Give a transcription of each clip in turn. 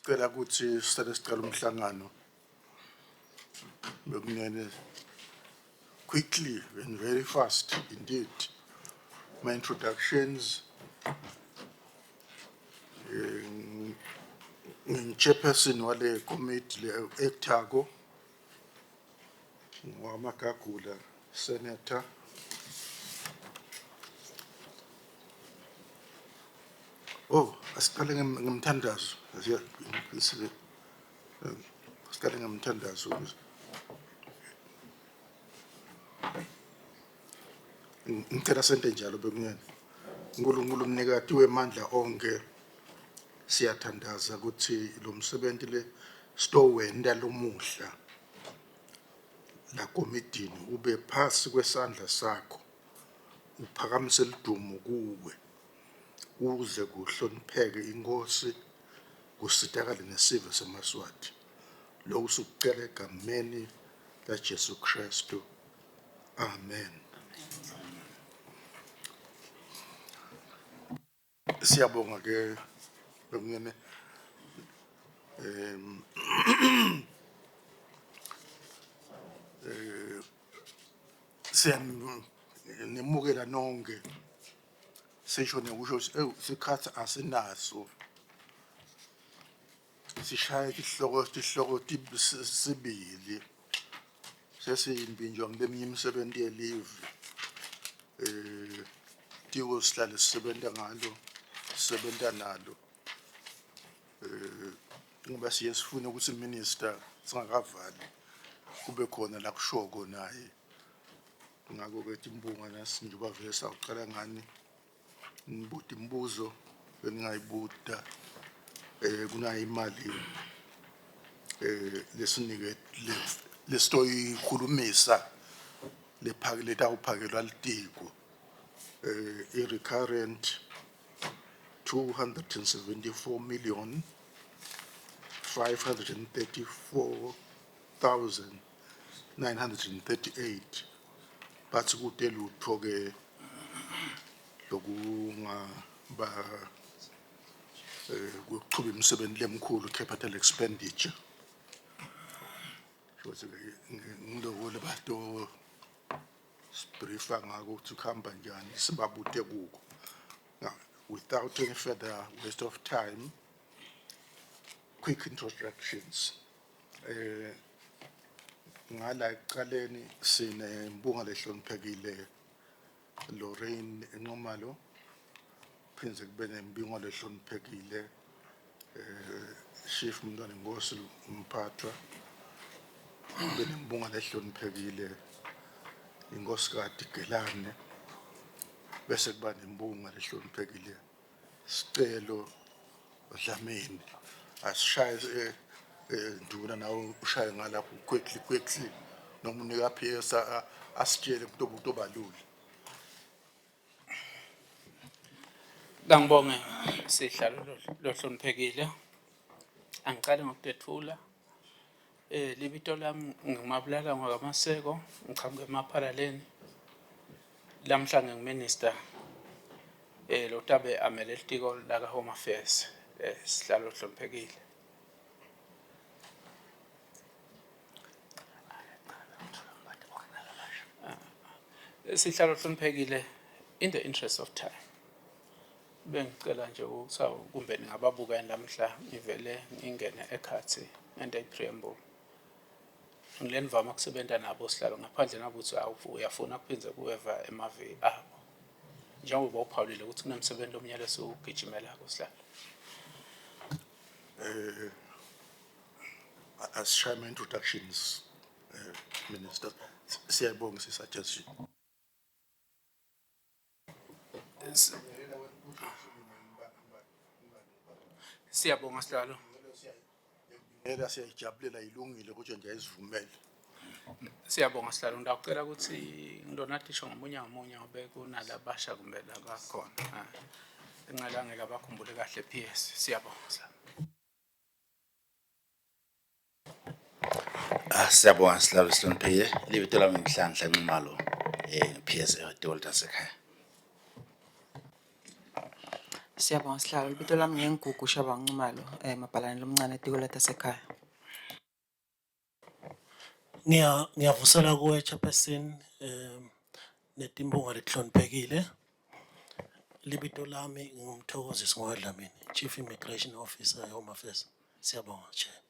Sicela ukuthi sicela sicela umhlangano bekunene quickly and very fast indeed. My introductions eh, ngi-chairperson wale committee le ekuthako ngwamagagula senator Oh, asiqale ngemthandazo. Asiqale ngemthandazo. Ngicela sente njalo bekunene. uNkulunkulu mnikati wemandla onke siyathandaza ukuthi lo msebenzi le sitowenta lomuhla la komidini ube phasi kwesandla sakho uphakamise lidumo kuwe kuze kuhlonipheke inkosi kusitakale nesive semaSwati lokhu sikucela egameni laJesu Kristu amen Siyabonga ke bekunene em eh siyanemukela nonke sisho nekusho ukuthi ewu sikhathi asinaso sishaya tihloko tihloko sibili sesiyimpinjwa ngileminye imisebenzi yelive eh tiko sihlale sisebenza ngalo sisebenza nalo eh ngoba siye sifune ukuthi minister singakavali kube khona la kushoko naye ngakho ke timbunga nasi njengoba vele sawuqala ngani Ngibuta imibuzo bengingayibuta eh kunayo imali eh lesinike lesitoyikhulumisa lephake letawuphakelwa litiko eh i-recurrent 274 million 534,938 bathi kute lutho ke lokungaba eh kuqhuba imisebenzi lemkhulu capital expenditure shothi ngiloko lebato sibriefa ngako ukuthi kuhamba njani sibabute kuko now without any further waste of time quick introductions eh ngala ekuqaleni sinempunga lehloniphekile Lorraine Nxumalo phindze kube nembingo lehloniphekile eh Chief Mntwana Nkosi umphathwa kube nembunga lehloniphekile inkosikati Gelane bese kuba nembunga lehloniphekile Sicelo Dlamini asishaye eh, eh, nduna nawe ushaye ngalapho quickly quickly noma unika PS asitshele kutobalula. Kangibonge sihlalo lohloniphekile. Angiqale ngokutethula. Eh libito lami nginguMabulala ngwakaMaseko, ngiqhamuka eMaphalaleni. Lamhla nginguminister eh lotabe amele litiko laka Home Affairs eh sihlalo hloniphekile. Sihlalo hloniphekile in the interest of time. Bengicela nje ukuthi kumbe ningababuka yini lamhla ngivele ngingene ekhathi ngente i-preamble. Ngile nivama ukusebenza nabo sihlalo ngaphandle nakuthi uyafuna kuphinde kuweva emavi abo. Njengoba uphawulile ukuthi kunomsebenzi omunye lesiwugijimelako sihlalo. Eh asishaye ama-introductions eh minister siyayibonga si-suggestion. Siyabonga sihlalo. Ngeke siyayijabulela ilungile kodwa nje ayizivumele. Siyabonga sihlalo. Ngiyacela ukuthi ngilona tisho ngomunye ngamunye ngobe kunalabasha kumbe labakhona. Ah. Engcela ngeke abakhumbule kahle PS. Siyabonga sihlalo. Ah, siyabonga sihlalo sihloniphekile. Libito lami Nhlanhla Nxumalo, eh PS eHotel tasekhaya. Siyabonga Sihlalo, libito lami nginguGugu Shabangu Nxumalo, mabhalane lomncane etiko letasekhaya. Ngiyavusela kuwe Chairperson netimbunga letihloniphekile. Libito lami nguMthokozisi Ngwadlamini, Chief Immigration Officer eHome Affairs. Siyabonga Chair.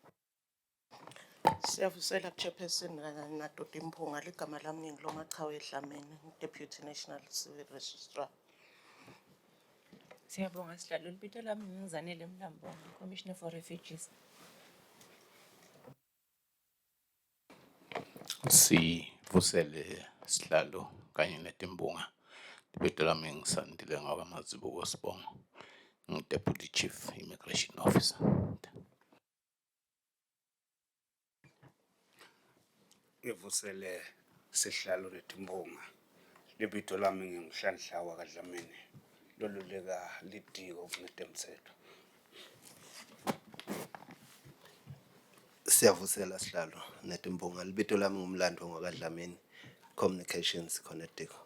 Siyavusela Chairperson kanye nato timphunga ligama lami nginguLomachawe Dlamini, Deputy National Civil Registrar. Siyabonga Sihlalo, libito lami nginguZanele Mlambo, Commissioner for Refugees. Sivusele sihlalo kanye netimbunga. Libito lami ngisandile ngakwaMazibuko Sibongo. Ngi-Deputy Chief Immigration Officer. Ngivusele sihlalo netimbunga. Libito lami nginguHlanhla wakaDlamini loluleka litiko ngetemtsetfo. Siyavusela sihlalo netimbunga. Libito lami nguMlando ngwakaDlamini, Communications khona etiko.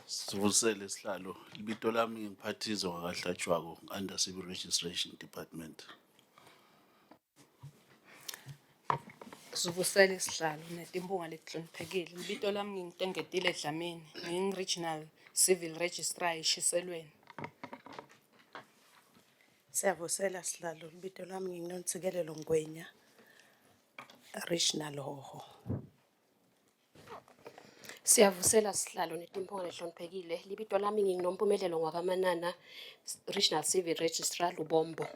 Sivusele sihlalo, libito lami ngiphathizwe ngakaHlatshwako under Civil Registration Department. Sivusele sihlalo netimbunga letihloniphekile. Libito lami nginguTengetile Dlamini, ngingu-Regional Civil Registrar eShiselweni. Siyavusela sihlalo, libito lami nginguNontsikelelo Ngwenya, Regional Hhohho. Siyavusela sihlalo netimphunga lehloniphekile. Libito lami nginguNompumelelo ngwakaManana, Regional Civil Registrar Lubombo.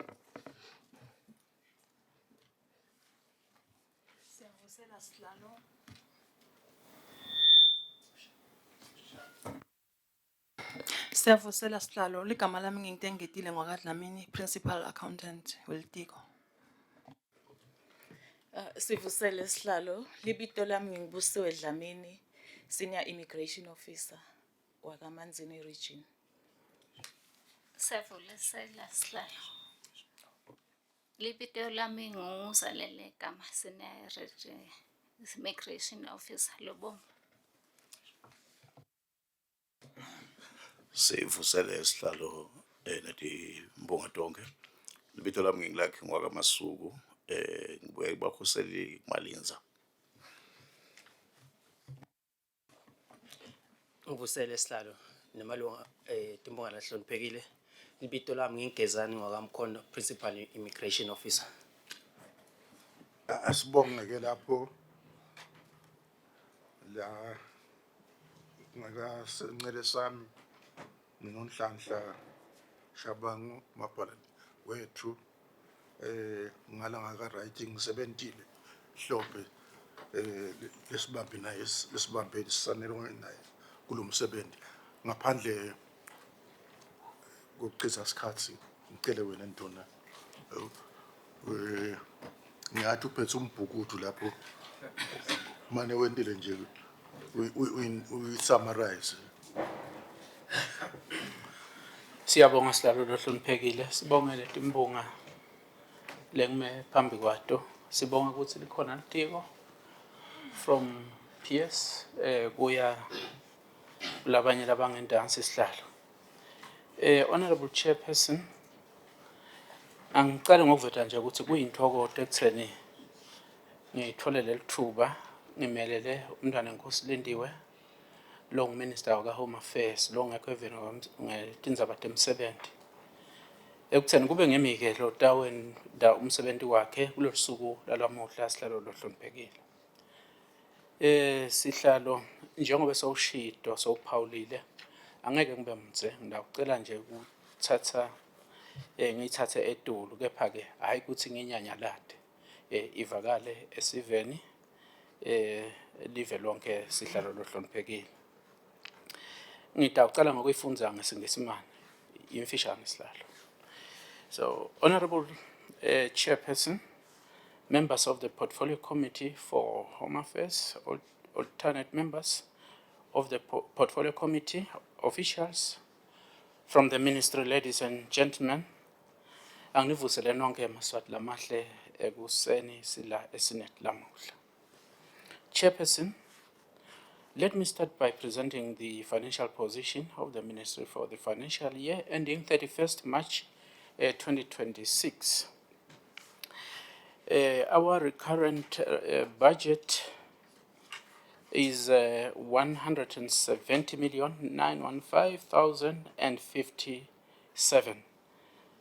Siyavusela sihlalo. Siyavusela sihlalo, ligama lami nginguTengetile ngwakaDlamini, Principal Accountant welitiko. Sivusele sihlalo, libito lami nginguBusiwe Dlamini, Senior Immigration Officer wakaManzini Region. Siyavulisela sihlalo. Libito lami nguZalele Gama, Senior Immigration Officer Lobombo. Sivusele sihlalo netimbunga tonkhe. Libito lami ngingilakhe ngwakaMasuku ngibuya kubakhoseli Malinza. Ngivusele sihlalo nemalunga timbunga lahloniphekile. Libito lami ngingigezani ngwakamkhondo, Principal Immigration Officer. Asibonge ke lapho la ngakasencele sami nginonhlanhla Shabangu mabhalane wethu ngala ngaka right ngisebentile Hlophe lesibambe naye lesibambe sisanele naye kulomsebenzi ngaphandle kokuchitha isikhathi. Ngicele wena nduna, ngiyathi uphethe umbhukudu lapho mane wentile nje uyi-summarize. Siyabonga sihlalo lohloniphekile, sibongele timbunga lengime phambi kwato. Sibonga ukuthi likhona litiko from PS kuya kulabanye labangentansi sihlalo. Honorable Chairperson, angicale ngokuveta nje ukuthi kuyintokozo ekutheni ngithole leli thuba ngimelele umntwana Nkosi Lindiwe lo nguminister waka Home Affairs lo ngekho eveni ngetindzaba temsebenzi. Ekutheni kube ngimi-ke lo tawenda umsebenzi wakhe kulolu suku lalamuhla sihlalo lohloniphekile. Sihlalo njengoba sewushido sewuphawulile angeke ngibe mdze, ngiyacela nje ukuthatha ngiyithathe etulu kepha ke hayi ukuthi nginyanyalade ivakale esiveni live lonke sihlalo lohloniphekile. Ngitawucala ngokuyifundza ngesiNgesimane imfishane sihlalo. So honorable Chairperson, members of the Portfolio Committee for Home Affairs, alternate members of the Portfolio Committee, officials from the ministry, ladies and gentlemen, angivusele nonke emaSwati lamahle ekuseni sila eSenate lamuhla. Chairperson, Let me start by presenting the financial position of the ministry for the financial year ending 31st March 2026. Our recurrent budget is 170,915,057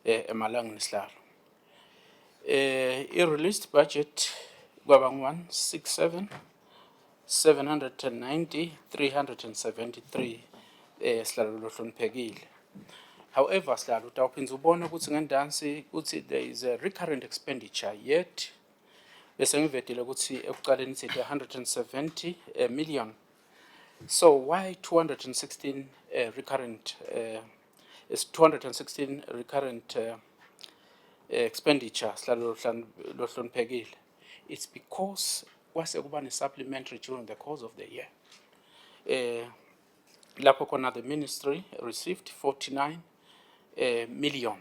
emalangeni sihlalo. I-released budget kwaba ngu-167 790 373 sihlalo lohloniphekile. However, sihlalo utawuphinza ubone ukuthi ngendansi ukuthi there is a recurrent expenditure, yet bese ngivetile ukuthi ekuqaleni sithi 170 million. So why 216 recurrent is 216 recurrent expenditure, sihlalo lohloniphekile? It's because kwase kuba ne-supplementary during the course of the year. Lapho khona the ministry received 49 million.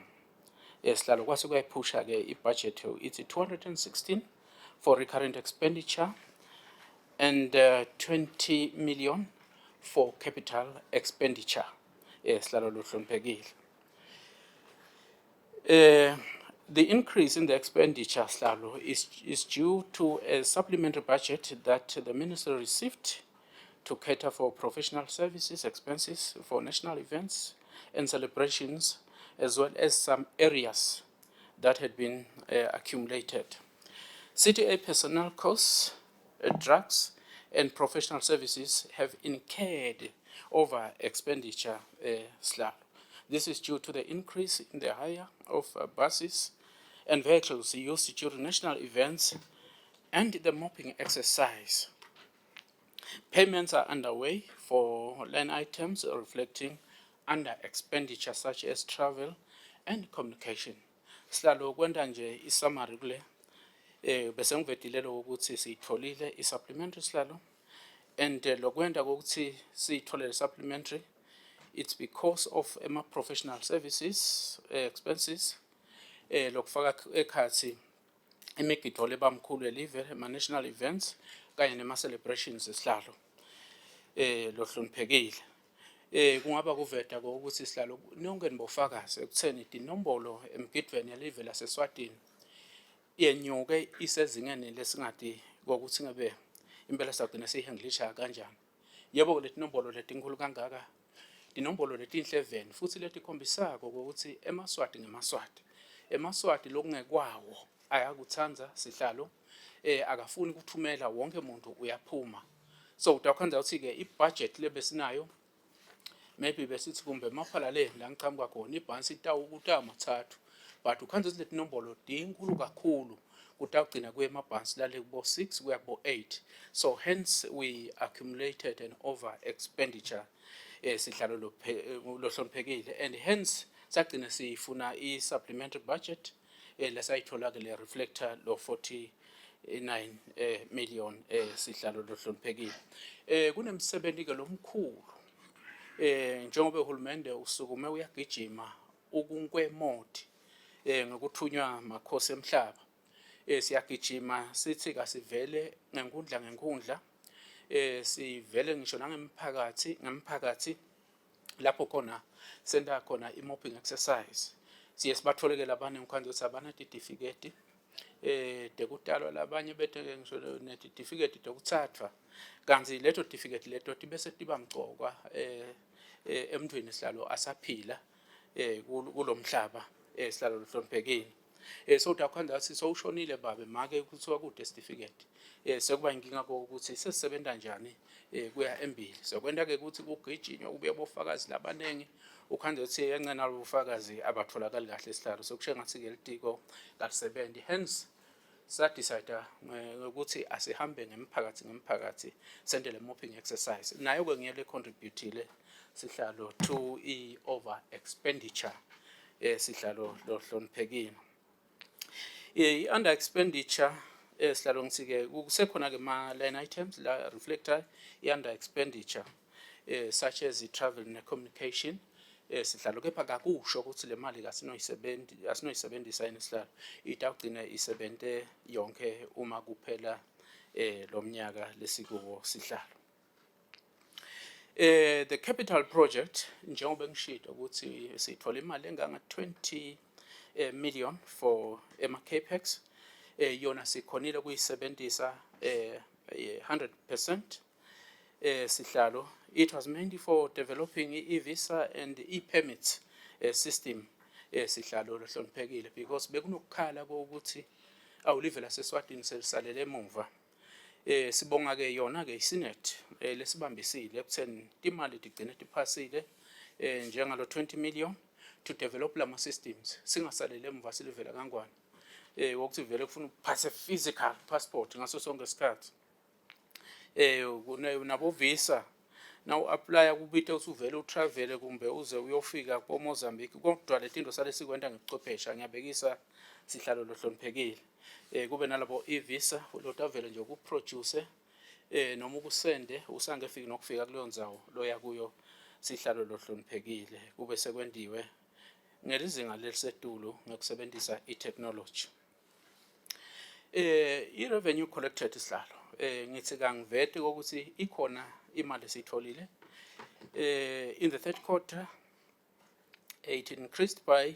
Sihlalo kwase kuyayiphusha ke i-budget, it's 216 for recurrent expenditure and 20 million for capital expenditure. Sihlalo lohloniphekile. The increase in the expenditure, sihlalo, is due to a supplementary budget that the ministry received to cater for professional services expenses for national events and celebrations, as well as some areas that had been accumulated. CTA personnel costs, drugs, and professional services have incurred over expenditure, sihlalo. This is due to the increase in the hire of buses and vehicles used during national events and the mopping exercise. Payments are underway for line items reflecting under expenditure such as travel and communication. Sihlalo, kwenta nje i-summary kule bese ngivedile lokho ukuthi siyitholile i-supplementary, sihlalo, and lokwenta ukuthi siyithole le supplementary, it's because of ema professional services expenses lokufaka ekhathi imigidvo lebamkhulu elive, ama national events kanye nema celebrations, sihlalo lohloniphekile. Kungaba kuveta ukuthi, sihlalo, nonke nibofakazi ekutheni tinombolo emgidvweni yelive laseSwatini yenyuke isezingeni lesingati kokuthi ngabe impela sagcina siyihandlisha kanjani. Yebo, leti nombolo letinkulu kangaka, tinombolo letinhle eveni futhi letikhombisako ukuthi emaSwati ngemaSwati, emaSwati lokungekwawo ayakutsandza, sihlalo, akafuni ukuthumela, wonke umuntu uyaphuma. So utawukhandza ukuthi-ke i-budget lebesinayo, maybe besithi kumbe maphala le la ngichamuka khona ibhansi itawumathathu, but ukhandza ukuthi leti nombolo tinkulu kakhulu, kutawugcina kuye emabhansi lale kubo 6 kuya kubo 8. So hence we accumulated an over expenditure, sihlalo lohloniphekile, and hence sagcina sifuna i-supplementary budget lesayithola ke le reflecta lo 49 million, sihlalo lohloniphekile. Kunemsebenzi ke lomkhulu njengoba uhulumende usukume uyagijima ukunkwemodi ngokuthunywa makhosi emhlaba, siyagijima sithi kasivele ngenkundla ngenkundla, sivele ngisho nangemphakathi ngemphakathi lapho khona senta khona i-mopping exercise. Siye sibatholeke labanye ngikhandza ukuthi abanatitifiketi tekutalwa, labanye bethe ngisho netitifiketi tekutsathwa, kantsi leto tifiketi leto tibese tiba mcokwa emntwini, sihlalo, asaphila kulomhlaba, sihlalo lohloniphekile. So utakhandza ukuthi sowushonile babe make, kuthiwa kude certificate, sekuba inkinga ukuthi sesisebenza njani kuya embili. Sokwenta ke ukuthi kugijinywe kubuye bofakazi labanengi, ukhandze ukuthi encane bofakazi abatholakali kahle, sihlalo. Sokusho ngathi ke litiko kalisebenzi, hence sa-decide ukuthi asihambe ngemphakathi ngemphakathi sente le mopping exercise. Nayo ke ngiyele contribute-ile, sihlalo, to i-over expenditure, sihlalo lohloniphekile. I-under expenditure, sihlalo, ngithi ke kusekhona ke ma line items la reflecta i-under expenditure such as i-travel ne-communication, sihlalo, kepha kakusho ukuthi le mali kasinoyisebenzi asinoyisebenzisa yini, sihlalo. Itawugcina isebente yonke uma kuphela lo mnyaka lesikuwo, sihlalo. The capital project, njengoba ngishilo ukuthi sithola imali enganga 20 million for ema capex, yona sikhonile kuyisebenzisa 100%, sihlalo. It was mainly for developing e-visa and e-permits system, sihlalo lohloniphekile, because bekunokukhala kokuthi awulive laseSwatini selisalele emuva. Sibonga ke yona ke iSenate lesibambisile ekutheni imali tigcine tiphasile njengalo 20 million to develop lama systems, singasalele emuva silivela kangwane wokuthi vele kufuna uphase physical passport ngaso sonke isikhathi, nabo visa nawu apply kubite ukuthi uvele utravel kumbe uze uyofika ko Mozambique, kodwa letinto sale sikwenta ngekuchwephesha. Ngiyabekisa, sihlalo lohloniphekile, kube nalabo e-visa lotavele nje ukuproduce noma ukusende usangefiki nokufika kuleyo ndzawo loya kuyo, sihlalo lohloniphekile, kube sekwendiwe ngelizinga lelisetulu ngekusebenzisa i-technology. I-revenue collected, sihlalo, ngithi kangivete ukuthi ikhona imali esiyitholile. In the third quarter it increased by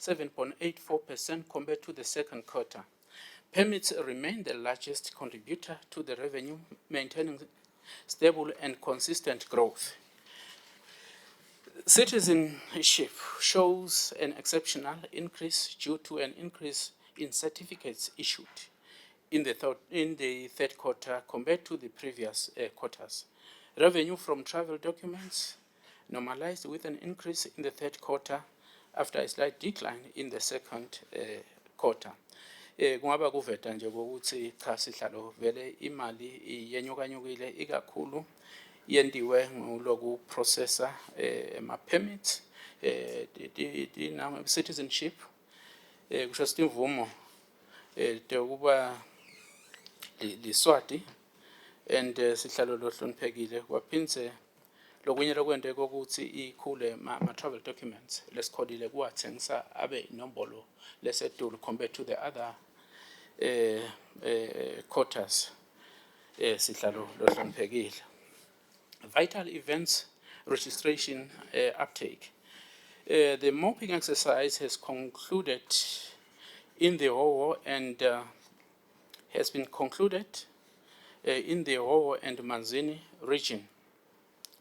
7.84% compared to the second quarter. Permits remain the largest contributor to the revenue, maintaining stable and consistent growth. Citizenship shows an exceptional increase due to an increase in certificates issued in the third quarter compared to the previous quarters. Revenue from travel documents normalized with an increase in the third quarter after a slight decline in the second quarter. Kungaba kuveta nje ukuthi cha, sihlalo, vele imali yenyukanyukile, ikakhulu yentiwe nguloku processa ama permits, citizenship, kusho ukuthi imvumo tekuba liswati and sihlalo lohloniphekile, kwaphindze lokunye lokwente kokuthi ikhule ma travel documents lesikholile kuwathengisa abe inombolo lesetulu compared to the other quarters, sihlalo lohloniphekile. Vital events registration uptake. The mopping exercise has concluded in the Hhohho and has been concluded in the Hhohho and Manzini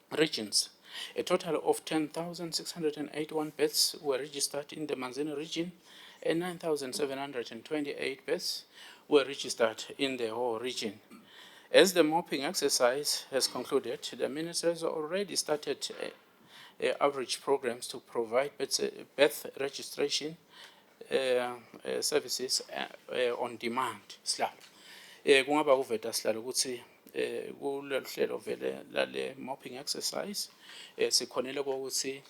regions. A total of 10,681 births were registered in the Manzini region and 9,728 births were registered in the Hhohho region. As the mopping exercise has concluded, the ministry has already started outreach programs to provide birth registration services on demand. Sihlalo. Kungaba kuveta, sihlalo, ukuthi kulolu hlelo vele lale mopping exercise sikhonele ukuthi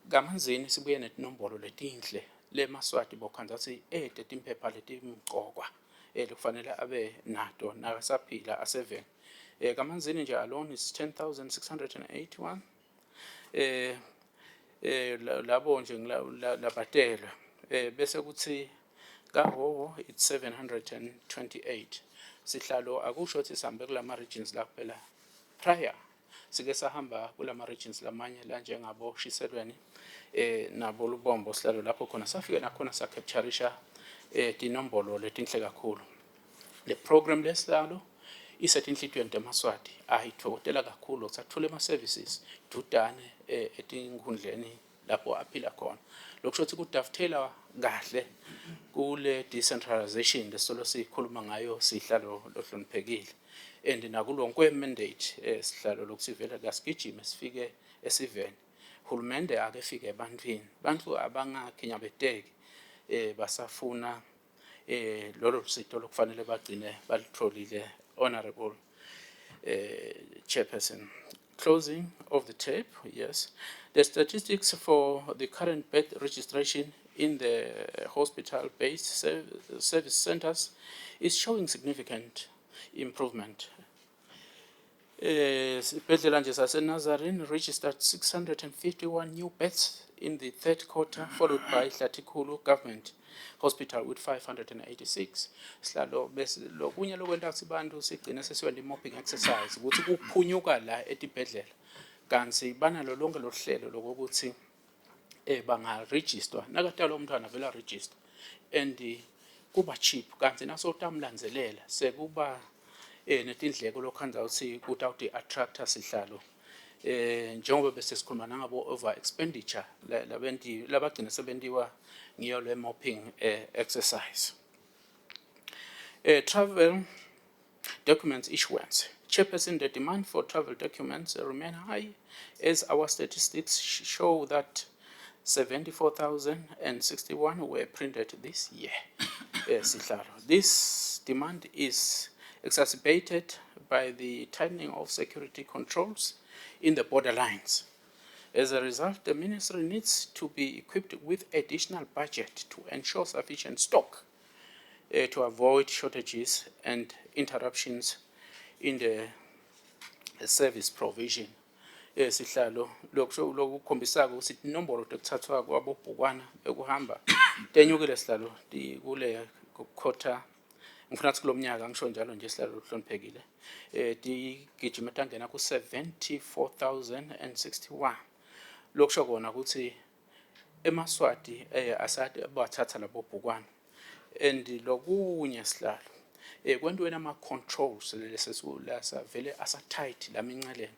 kaManzini sibuye netinombolo letinhle lemaswati bokhandza ukuthi ede timphepha letimqokwa lekufanele abe nato nakasaphila aseveni. KaManzini nje alone is 10,681 labo nje labatelwe, bese kuthi kaHhohho it's 728. Sihlalo, akusho ukuthi sihambe kulama regions la kuphela, prior sike sahamba kulama regions lamanye la njengabo Shiselweni nabo Lubombo, sihlalo, lapho khona safike nakhona sacapturisha tinombolo letinhle kakhulu. Le program lesihlalo isetinhlitiyweni temaswati ayitfokotela kakhulu ukuthi athole ama-services dudane etinkhundleni lapho aphila khona. Lokusho ukuthi kudovetaila kahle kule decentralization lesolo sikhuluma ngayo, sihlalo lohloniphekile, and nakulo kwe mandate, sihlalo, lokuthi vele kasigijime sifike esiveni, hulumende ake fike ebantwini, bantfu abangakhinyabeteki basafuna lolo lusito lokufanele bagcine balitholile. Honorable chairperson, closing of the tape. Yes, the statistics for the current birth registration in the hospital based service centers is showing significant improvement. Sibhedlela nje sase-Nazarene registered 651 new births in the third quarter, followed by Hlatikulu Government Hospital with 586. Sihlalo, bese lokunye lokwenta ukuthi bantu sigcine sesiwenza i-mopping exercise ukuthi kuphunyuka la etibhedlela. Kanti banalo lonke lohlelo lokuthi banga-register nakatalwa umntwana vele register and kuba cheap, kanti nasotamlandzelela sekuba netindleko lokhandza ukuthi kutawuti attracta sihlalo, njengoba bese sikhuluma nangabo over expenditure labenti labagcina sebentiwa ngiyo le mopping exercise. Travel documents issuance. Chairperson, the demand for travel documents remain high as our statistics show that 74,061 were printed this year. Sihlalo. This demand is exacerbated by the tightening of security controls in the borderlines. As a result, the ministry needs to be equipped with additional budget to ensure sufficient stock to avoid shortages and interruptions in the service provision. Sihlalo, lokusho lokukhombisa ukuthi inombolo tekuthathwa kwabobhukwana bekuhamba tenyukile sihlalo kule quarter, ngifuna ukuthi kulomnyaka, ngisho njalo nje sihlalo hloniphekile, tigijima tangena ku 74,061. Lokusho kona ukuthi emaswati asade bathatha labo bhukwana. And lokunye sihlalo, kwentiwe nama controls lesa vele asa tight laminceleni,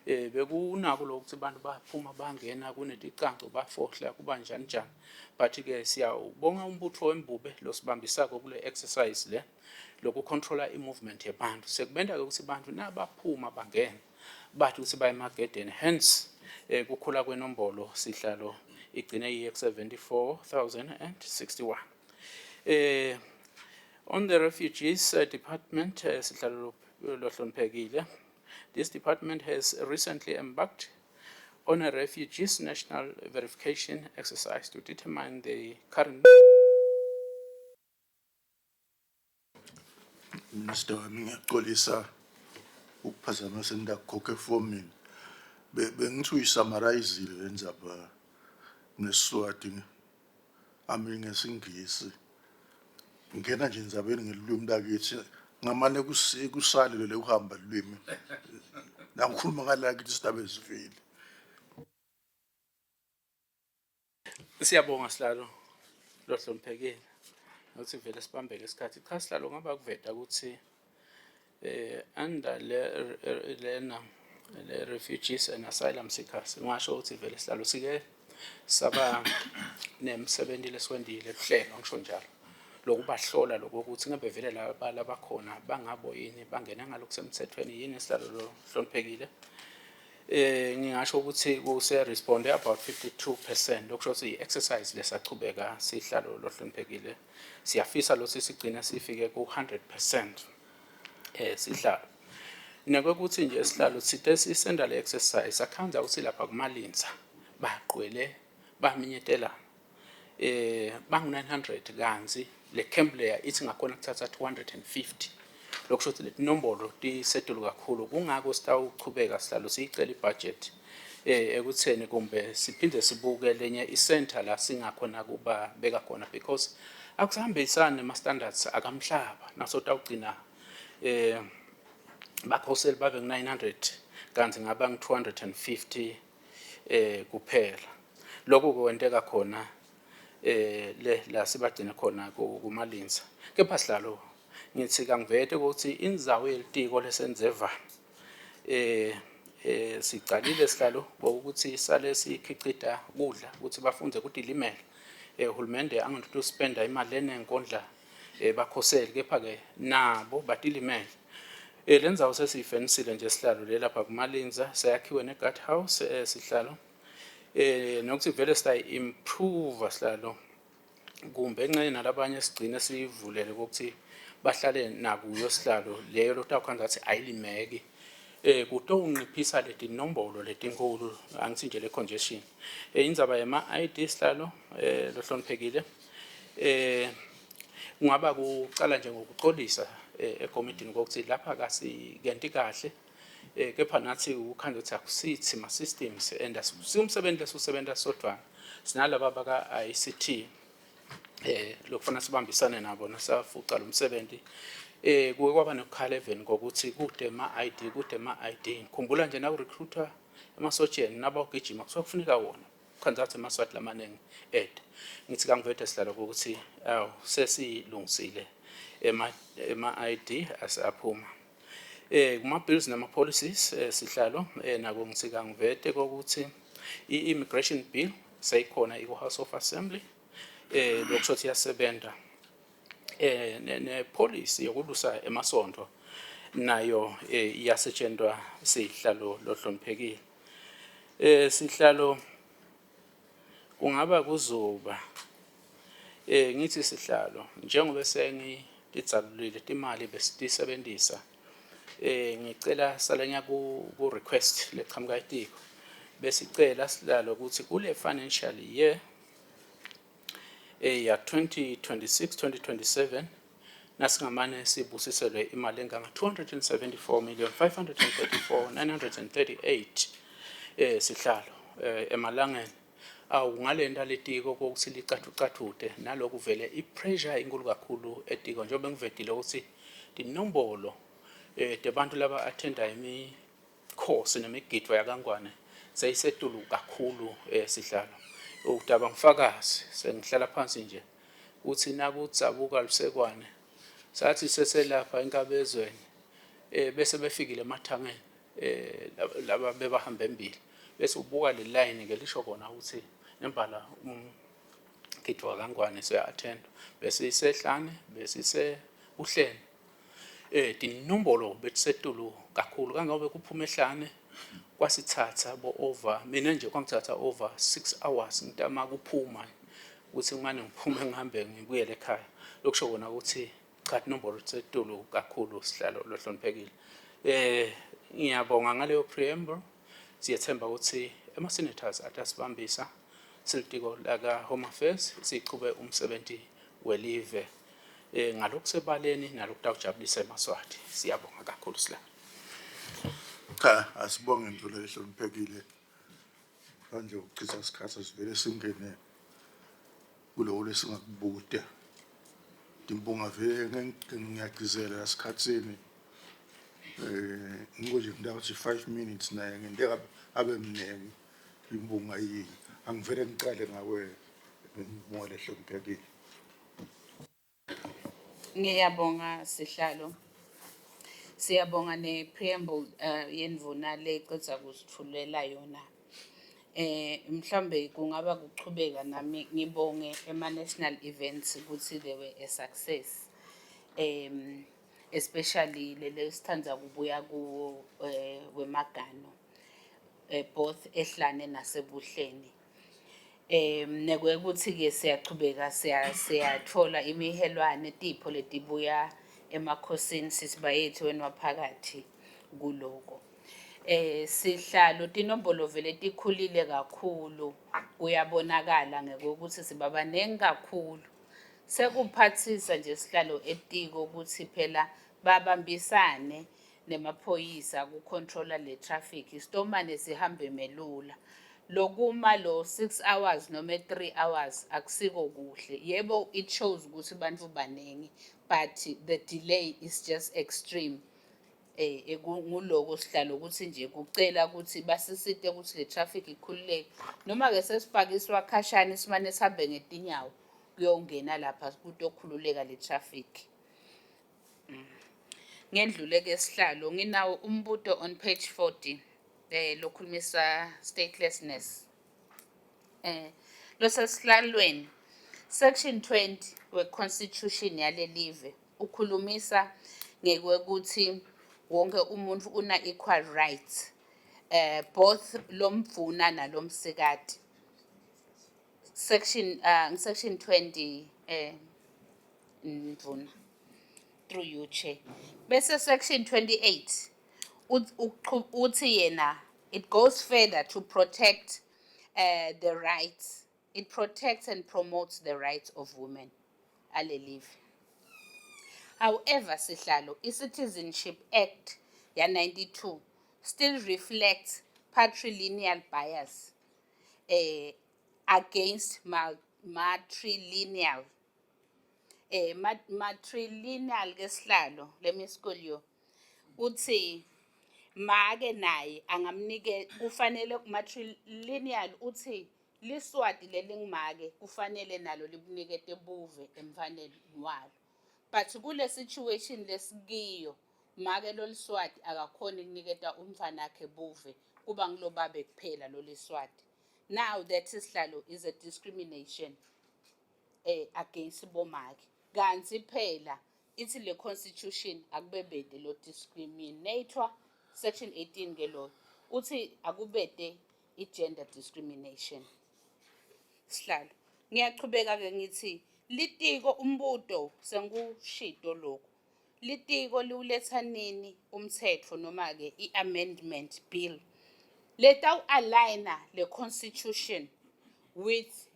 bekunako lokuthi abantu baphuma bangena kuneticanco bafohla kuba njani njani, but ke siyawubonga umbutho wembube losibambisako kule exercise le loku controla i-movement yabantu. Sekubenda ke ukuthi abantu nabaphuma bangena bathi ukuthi baye emagedeni, hence kukhula kwenombolo sihlalo igcine iye ku 74,061. On the refugees department, sihlalo lohloniphekile, this department has recently embarked on a refugees national verification exercise to determine the current Minister wami, ngiyaxolisa ukuphazamisa, ngidakukhokha efomini. Bengithi uyisummarize le ndzaba ngeSiswati ami ngesingisi. Ngena nje endzabeni ngelulwimi lakithi ngamane kusale le kuhamba lulwimi. Nangikhuluma ngala kithi sidaba ezivile. Siyabonga sihlalo lohloniphekile ukuthi vele sibambeke isikhathi. Cha sihlalo, ngaba kuveta ukuthi under le lena le refugees and asylum seekers, ngisho ukuthi vele sihlalo sike saba nemsebenzi lesiwendile kuhlelo, ngisho njalo, lokubahlola lokuthi ngabe vele laba labakhona bangabo yini, bangena ngalokusemthethweni yini sihlalo lohloniphekile. Ngingasho ukuthi kuse responde about 52%, lokusho ukuthi i-exercise lesachubeka sihlalo lohloniphekile. Siyafisa lo sigcina sifike ku 100% sihlalo. Nekwekuthi nje sihlalo sithe sisenda le exercise akhanza ukuthi lapha kumalinza baqwele baminyetelana bangu 900, kanzi le camp leya ithi ngakhona kuthatha 250, lokusho ukuthi leti nombolo tisetulu kakhulu. Kungako sitawuchubeka sihlalo siyicela ibudget ekutheni kumbe siphinde sibuke lenye i-center la singakhona kuba beka khona, because akusahambisani nema standards akamhlaba naso tawugcina bakhoseli babe ngu-900 kanti ngaba ngu-250 kuphela. Lokhu kwenteka khona le la sibagcina khona kumalinza. Kepha sihlalo, ngithi kangivete ukuthi indzawo yelitiko lesenzeva sicalile sihlalo ukuthi sale sikhicita kudla ukuthi bafunde kutilimela. Uhulumende anganto spenda imali enenkondla bakhoseli, kepha ke nabo batilimele. Le ndzawo sesiyifenisile nje sihlalo le lapha kumalinza, seyakhiwe ne-guard house sihlalo, nokuthi vele siya improve sihlalo, kumbe engxenye nalabanye sigcine sivulele ukuthi bahlale nakuyo sihlalo leyo lotawukhandza ukuthi ayilimeki kutonciphisa letinombolo letinkulu, angithi nje le congestion. Indzaba yema ID sihlalo lohloniphekile, kungaba kucala nje ngokuxolisa ekomidini kokuthi lapha kasikenti kahle, kepha nathi ukhanda ukuthi akusithi ma systems and asiwumsebenzi lesiwusebenta sodwana, sinalaba baka ICT lokufana sibambisane nabo nasafuca lo msebenzi. Kuke kwaba nokukhala even ngokuthi kude ma ID, kude ma ID. Ngikhumbula nje naku recruiter Emasotsheni nabawugijima kusuke kufuneka wona. Khanza ukuthi emaSwati lamaningi ede. Ngithi kangivede sihlalo ukuthi awu sesilungisile ema ema ID aseaphuma. Kuma bills nama policies sihlalo nako ngithi kangivete kokuthi i-immigration bill seyikhona iku House of Assembly, lokusho ukuthi iyasebenza. Ne policy yokulusa emasonto nayo iyasetshenzwa, sihlalo lohloniphekile. Sihlalo, kungaba kuzoba ngithi sihlalo, njengoba sengitidzalulile timali besitisebenzisa, ngicela salenya ku request leqhamuka etiko, besicela sihlalo ukuthi kule financial year ya 2026 2027 nasingamane sibusiselwe imali enganga 274 million 534 938, sihlalo, emalangeni awu ngalenta letiko kokuthi licathucathute naloku vele i-pressure inkulu kakhulu etiko, njengoba ngivedile ukuthi tinombolo tebantu laba attenda imikhosi nemigidvo yakangwane seyisetulu kakhulu. Sihlalo, udaba ngifakazi, sengihlala phansi nje uthi nakudzabuka lusekwane sathi seselapha enkabezweni bese befikile emathangeni laba bebahamba embili, bese ubuka le line ke lisho kona ukuthi nembala umgidvo wakangwane siya-attendwa. Besisehlane, besise uhleni, tinombolo betisetulu kakhulu kangobe kuphuma ehlane kwasithatha bo over, mina nje kwangithatha over 6 hours ngitama kuphuma ukuthi ngimane ngiphume ngihambe ngibuyele ekhaya. Lokusho kona ukuthi cha, tinombolo tisetulu kakhulu, sihlalo lohloniphekile. Ngiyabonga ngaleyo preamble. Siyethemba ukuthi ama senators atasibambisa silitiko laka Home Affairs sichube umsebenzi welive ngalokusebaleni nalokutawujabulisa emaSwati. Siyabonga kakhulu, sihlalo. Cha, asibonge ndvuna lehloniphekile. Manje ukuchitha isikhathi, sivele singene kuloko lesingakubuta. Timpunga vele ngiyagcizela esikhatsini. Ngiko nje ngitawuthi 5 minutes naye ngenteka abe mnengi imbunga yini. Angivele ngicale ngawe, Mpunga lehloniphekile. Ngiyabonga, sihlalo. Siyabonga ne-preamble yendvuna lecedza kusitfulela yona. Mhlambe kungaba kuchubeka nami ngibonge ema-national events ukuthi they were a success. Especially lele sithanda kubuya kuwo wemagano, both ehlane nasebuhleni. Nekwekuthi ke siyachubeka siyathola imihelwane tipho letibuya emakhosini sisibayethu wena waphakathi kuloko. Sihlalo, tinombolo vele tikhulile kakhulu, kuyabonakala ngekuthi sibabanengi kakhulu. Sekuphathisa nje, sihlalo, etiko ukuthi phela babambisane nemaphoyisa kucontrola le traffic, sitomane sihambe melula. Lokuma lo 6 hours noma 3 hours akusiko kuhle. Yebo, it shows ukuthi bantu baningi, but the delay is just extreme. Nguloko sihlalo ukuthi nje kucela ukuthi basisite ukuthi le traffic ikhululeke, noma ke sesipakiswa khashana simane sihambe ngetinyawo kuyongena lapha kutokhululeka le traffic. Ngendlule ke, sihlalo, nginawo umbuto on page 40 lokhulumisa statelessness. Losesihlalweni, section 20 we-constitution yalelive ukhulumisa ngekwekuthi wonke umuntu una equal rights, both lomdvuna nalomsikati. Section 20, ndvuna, through you, chair. Bese section 28 uthi yena it goes further to protect the rights, it protects and promotes the rights of women alelive. However, sihlalo, i-Citizenship Act ya-92 still reflects patrilineal bias against matrilineal. Matrilineal ke, sihlalo, let me school you. Uthi Make naye angamnike kufanele matrilineal uthi liSwati lelingumake kufanele nalo libunikete buve emntfwaneni walo. But kule situation lesikiyo make loliswati akakhoni kuniketa umntfwanakhe buve kuba ngulobabe kuphela loliswati. Now that sihlalo is a discrimination against bomake. Kantsi phela ithi le constitution akubebede lo discriminator section 18 ke lo uthi akubede i-gender discrimination. Sihlalo, ngiyachubeka ke ngithi litiko umbuto sengikushito lokhu. Litiko liwuletha nini umthetho noma ke i-amendment bill letawu-aligna le constitution with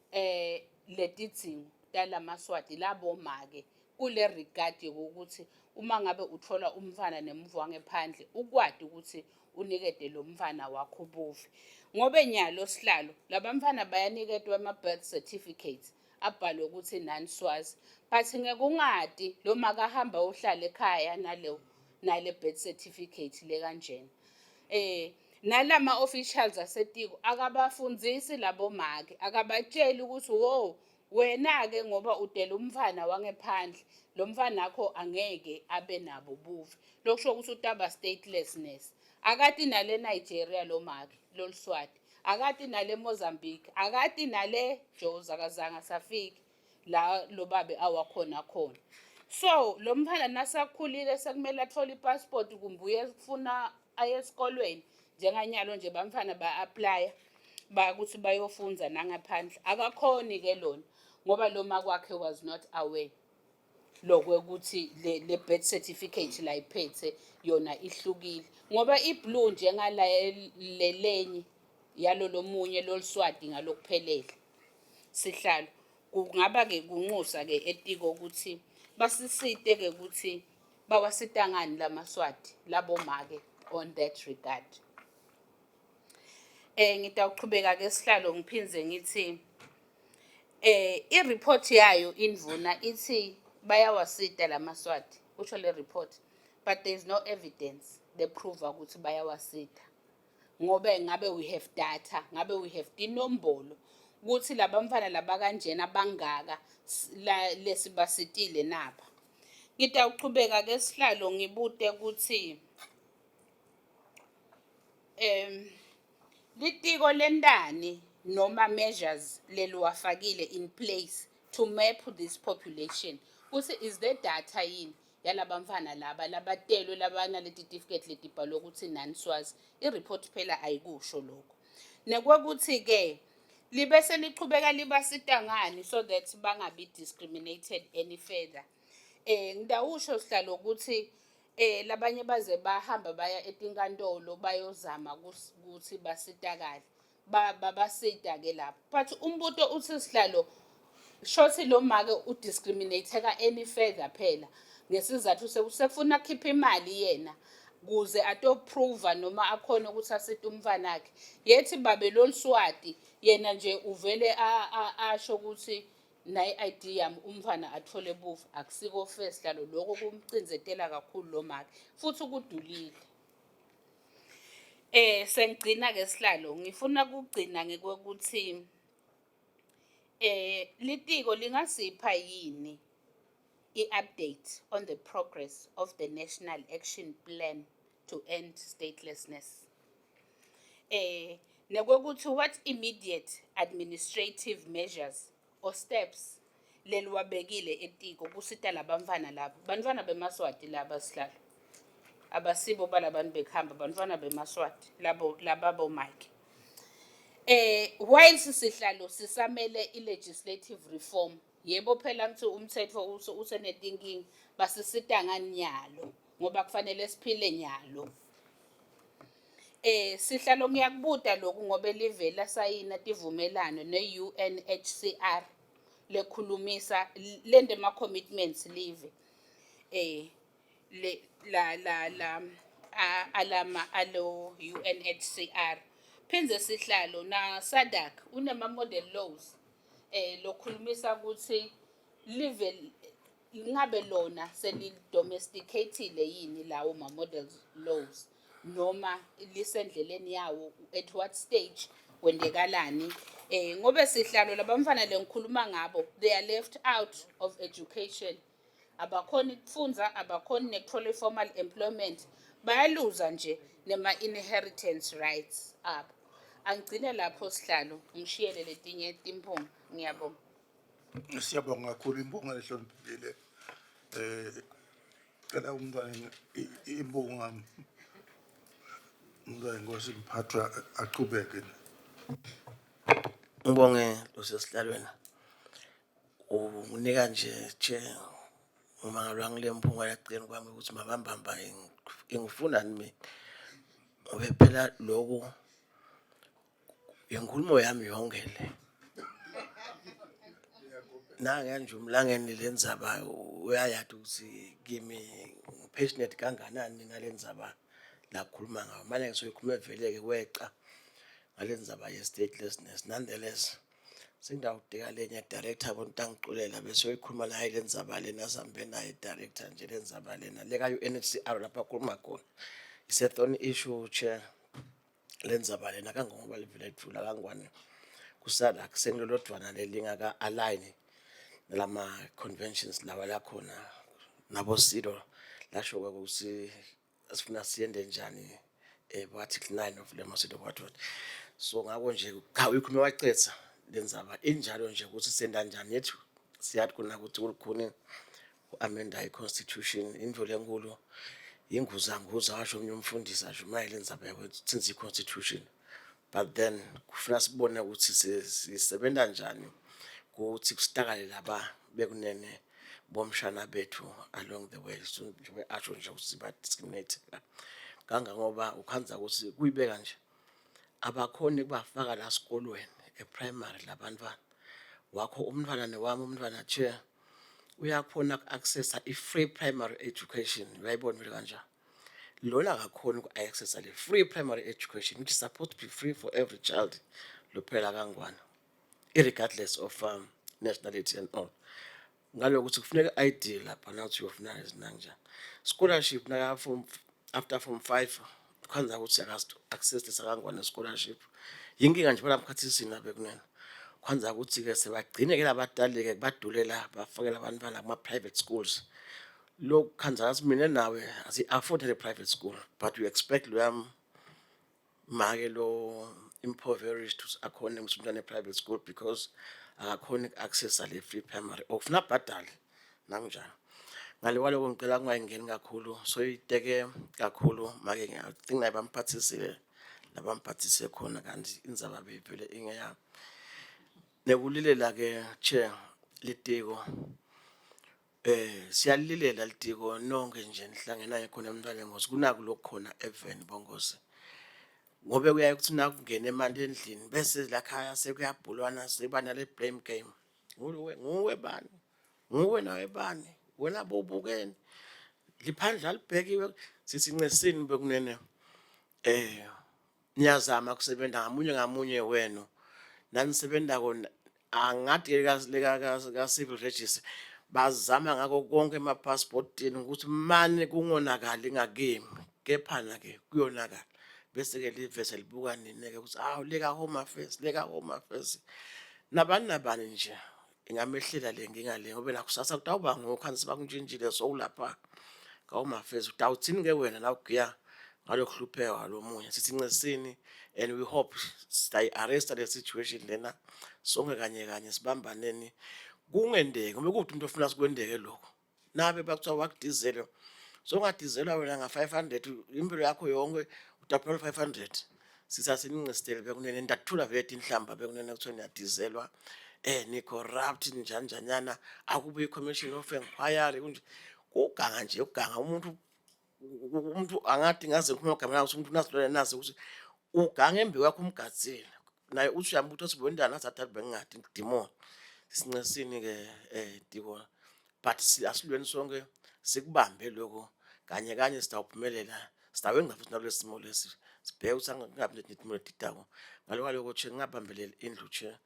letidzingo talamaswati labomake kule regard yokuthi uma ngabe uthola umntfwana nemuva wangephandle ukwati ukuthi unikete lo mntfwana wakho buve. Ngobe nyalo sihlalo labamfana bayaniketwa ama-birth certificates abhalwe ukuthi non-Swazi, but ngekungati lo makahamba uhlala ekhaya nale birth certificate le kanjena. Nalama officials asetiko akabafundzisi labo make, akabatsheli ukuthi wo wena ke ngoba udela umfana wangephandle lo mfana wakho angeke abe nabo buve, lokusho ukuthi utaba statelessness. Akati nale Nigeria lo make loliswati, akati nale Mozambique, akati nale Jozi, akazange asafiki la lo babe awakhona khona. So lo mfana nasakhulile sekumele athole ipassport kumbe uye kufuna aye esikolweni njenganyalo nje bamfana ba-applya bakuthi bayofundza nangaphandle, akakhoni ke lona ngoba lo makwakhe was not aware lokwekuthi le birth certificate la iphethe yona ihlukile, ngoba i-blue njengala lelenye yalo lomunye loliswati ngalokuphelele. Sihlalo, kungaba ke kunxusa ke etiko ukuthi basisite ke ukuthi bawasita ngani lamaswati labomake on that regard. Ngitawuchubeka ke sihlalo ngiphindze ngithi i-report yayo indvuna ithi bayawasita lamaswati, kusho le report, but there is no evidence that prove ukuthi bayawasita. Ngobe ngabe we have data, ngabe we have tinombolo ukuthi labamfana laba kanjena bangaka lesibasitile naba. Ngitawuchubeka ke sihlalo ngibute ukuthi litiko lentani noma measures leliwafakile in place to map this population, kuthi is there data yini yalabamfana laba labatelwe labanale certificate letibhalwe ukuthi non-Swazi? I-report phela ayikusho lokho. Nekwekuthi ke libese lichubeka libasita ngani so that bangabi discriminated any further. Ngidawusho sihlalo ukuthi labanye baze bahamba baya etinkantolo bayozama ukuthi basitakale, babasita ke lapho, but umbuto uthi sihlalo shothi lo make udiscriminateka any further phela ngesizathu sekufuna akhiphe imali yena kuze atoprova noma akhone ukuthi asite umntfanakhe, yethi babe loliswati yena nje uvele asho ukuthi nayi ID yami umntfwana athole buve. Akusiko fair sihlalo, lokho kumcinzetela kakhulu lo make futhi kudulile. Sengigcina ke sihlalo, ngifuna ukugcina ngekokuthi litiko lingasipha yini i-update on the progress of the National Action Plan to End Statelessness. Nekwekuthi what immediate administrative measures or steps leliwabekile etiko kusita labantfwana labo, bantfwana bemaswati laba sihlalo, abasibo balabantu bekuhamba, bantfwana bemaswati labo lababo make. Whilst sihlalo sisamele i-legislative reform, yebo phela ngithi umthetho usenetinkinga, basisita ngani nyalo ngoba kufanele siphile nyalo. Sihlalo ngiyakubuta lokhu ngoba live lasayina tivumelano ne-UNHCR lekhulumisa lende ma commitments live le la la la alama alo UNHCR. Phindze sihlalo na SADC unema model laws lokhulumisa ukuthi live ngabe lona selidomesticatile yini lawo ma model laws. Noma lisendleleni yawo, at what stage, kwentekalani? Ngobe sihlalo, labamfana lengikhuluma ngabo, they are left out of education, abakhoni kufundza, abakhoni nekutfola i-formal employment, bayaluza nje nema-inheritance rights abo. Angigcine lapho sihlalo, ngishiyele letinye timphunga. Ngiyabonga. Siyabonga kakhulu imbonga lehloniphekile. Cela umntwana imbonga, umntwana inkosi Mphathwa, achubeke. Ngibonge losesihlalweni. Unika nje che uma ngale mphunga yagcina kwami ukuthi mabambamba ingifunani mina. Ngobe phela lokhu inkulumo yami yonke le. Nange nje umlangeni lendzaba uyayati ukuthi kimi passionate kanganani ngalendzaba la khuluma ngayo. Manje ngisoyikhuluma vele ke kweca ngalendzaba ye statelessness. Nonetheless, sengidawudika lenye director bonke angiculela bese uyikhuluma naye lendzaba lena, sambe naye director nje lendzaba lena leka UNHCR lapha akhuluma khona. It's a thorn issue, chair, lendzaba lena, kangangoba livele lijula kangwane kusala kusenilolodvwana lelingaka align nalama conventions lawa lakhona nabo silo lasho ukuthi sifuna siyende njani, article 9 of le Mosito what what. So ngako nje cha, uyikhuluma wacetha lendzaba injalo nje ukuthi senda njani yethu. Siyathi kona ukuthi kulikhuni ku-amenda i-constitution, intfo lenkulu inguzanguza, washo omunye umfundisi ashumayela indzaba yakwethu i-constitution, but then kufuna sibone ukuthi sisebenza njani ukuthi kusitakale laba bekunene bomshana bethu along the way. So njengoba asho nje ukuthi ba-discriminate kangangoba ukhandza ukuthi kuyibeka nje abakhoni kubafaka la sikolweni e-primary labantwana wakho. Umntwana newami umntwana, chair, uyakhona ku-accessa i-free primary education, uyayibona vele kanjani lona akakhoni uku-accessa le free primary education, which is supposed to be free for every child lophela kangwana, irregardless of nationality and all. Ngalokuthi kufuneka i-ID lapha nawuthi uyofuna izinanjani scholarship naka form, after form 5 kwanza ukuthi akazi-access lesakangwane scholarship. Yinkinga nje phela mkhathisini bekunene kwanza ukuthi-ke sebagcine-ke labadali-ke badulela bafakela abantwana kuma-private schools. Lokhu khanza ngathi mina nawe asi-afford le private school, but we expect loya make lo impoverished ukuthi akhone ukuthi umntwana e-private school because akakhoni uku-accessa le free primary or ufuna abhadale nakunjalo. Ngale kwaloko ngicela kungayingeni kakhulu, soyiteke kakhulu make. I think naye bamphathisile labamphathise khona, kanti indzaba beyivele ingeyami nekulilela-ke, chair, litiko. Siyalilela litiko nonke nje nihlangene khona emntwaneni ngosi kunaku lokhu khona even bongosi ngobe kuyaye kuthi nakungena emanti endlini bese lakhaya sekuyabhulwana, sekuba nale blame game, nguwe, nguwe bani, nguwe nawe bani, wena bobukeni liphandle alibhekiwe. Sithi ncesini bekunene, niyazama kusebenza ngamunye ngamunye wenu nanisebenta kona. Angathi leka ka civil register bazama ngako konke emapassportini ukuthi mane kungonakali ngakimi, kepha ke kuyonakala bese ke livese libuka nina ke ukuthi awu, leka Home Affairs, leka Home Affairs, nabani nabani nje ingamehlela le nkinga le, ngoba nakusasa kutawuba ngokho bakuntshintshile sowulapha ka Home Affairs, utawuthini ke wena nawugiya ngalokuhlupheka lomunye? Sithi ncesini and we hope siyayi-arresta le situation lena sonke kanye kanye, sibambaneni kungendeki ngoba kude umuntu ofuna sikwendeke lokho. Nabe bakuthiwa wakudizela, songadizelwa wena nga-500 impilo yakho yonke, utaphela 500. Sisasenincisitele bekunene ntakuthula vele tinhlamba bekunene kuthiwa niyadizelwa, ni-corrupt, njani njanyana, akubuye i-commission of inquiry kunje kuganga nje ukuganga umuntu. Umuntu angathi ngaze ngikhuluma igama lakho, umuntu nasilwane nasi ukuthi uganga embi kwakho umgadzile naye uthi uyambuta ukuthi wendani athi athi bengingadi demon. Sincesini-ke diko, but asilweni sonke sikubambe lokho kanye kanye, sitawuphumelela, sitawenza futhi nalesi simo lesi sibheke ukuthi angabi netimo letidako. Ngalo kwaloko, che, ngingabambeleli indlu, che,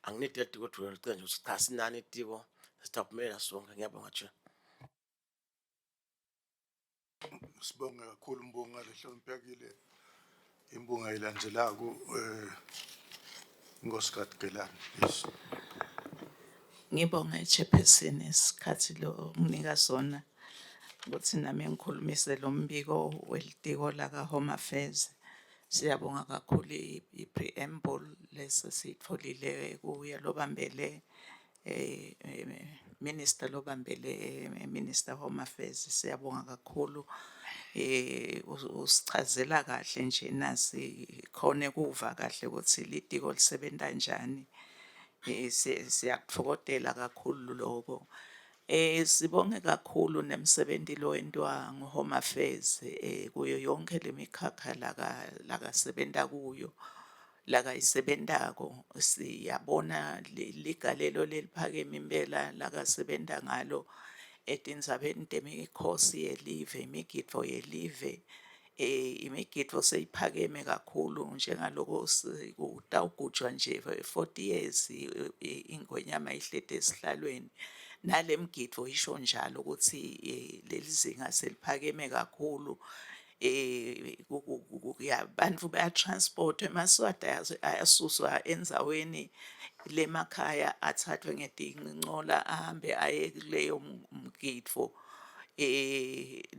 anginidi tiko licela nje ukuthi cha, sinani itiko, sitawuphumelela sonke. Ngiyabonga, che. Sibonge kakhulu Mbunga lehloniphekile. Imbunga ilandzelako Nkosikazi Gelani. Yes. Ngibonge Chairperson isikhathi lo nginika sona ukuthi nami ngikhulumise lo mbiko welitiko laka Home Affairs. Siyabonga kakhulu i-preamble lesesitfolile kuye lobambele minister lobambele Minister Home Affairs. Siyabonga kakhulu, usichazela kahle nje nasi khone kuva kahle ukuthi litiko lisebenta kanjani. Siyakutfokotela kakhulu lokho. Sibonge kakhulu nemsebenzi lowentiwa ngu-Home Affairs kuyo yonke lemikhakha laka lakasebenta kuyo, lakayisebentako. Siyabona ligalelo leliphakeme impela lakasebenta ngalo etindzabeni temikhosi yelive, imigidvo yelive. Imigidvo seyiphakeme kakhulu njengaloko kutawugujwa nje 40 years ingwenyama ihleti esihlalweni, nale migidvo isho njalo ukuthi leli zinga seliphakeme kakhulu. Bantfu bayatransport, emaSwati ayasuswa endzaweni lemakhaya athathwe ngetincola ahambe aye kuleyo mgidvo.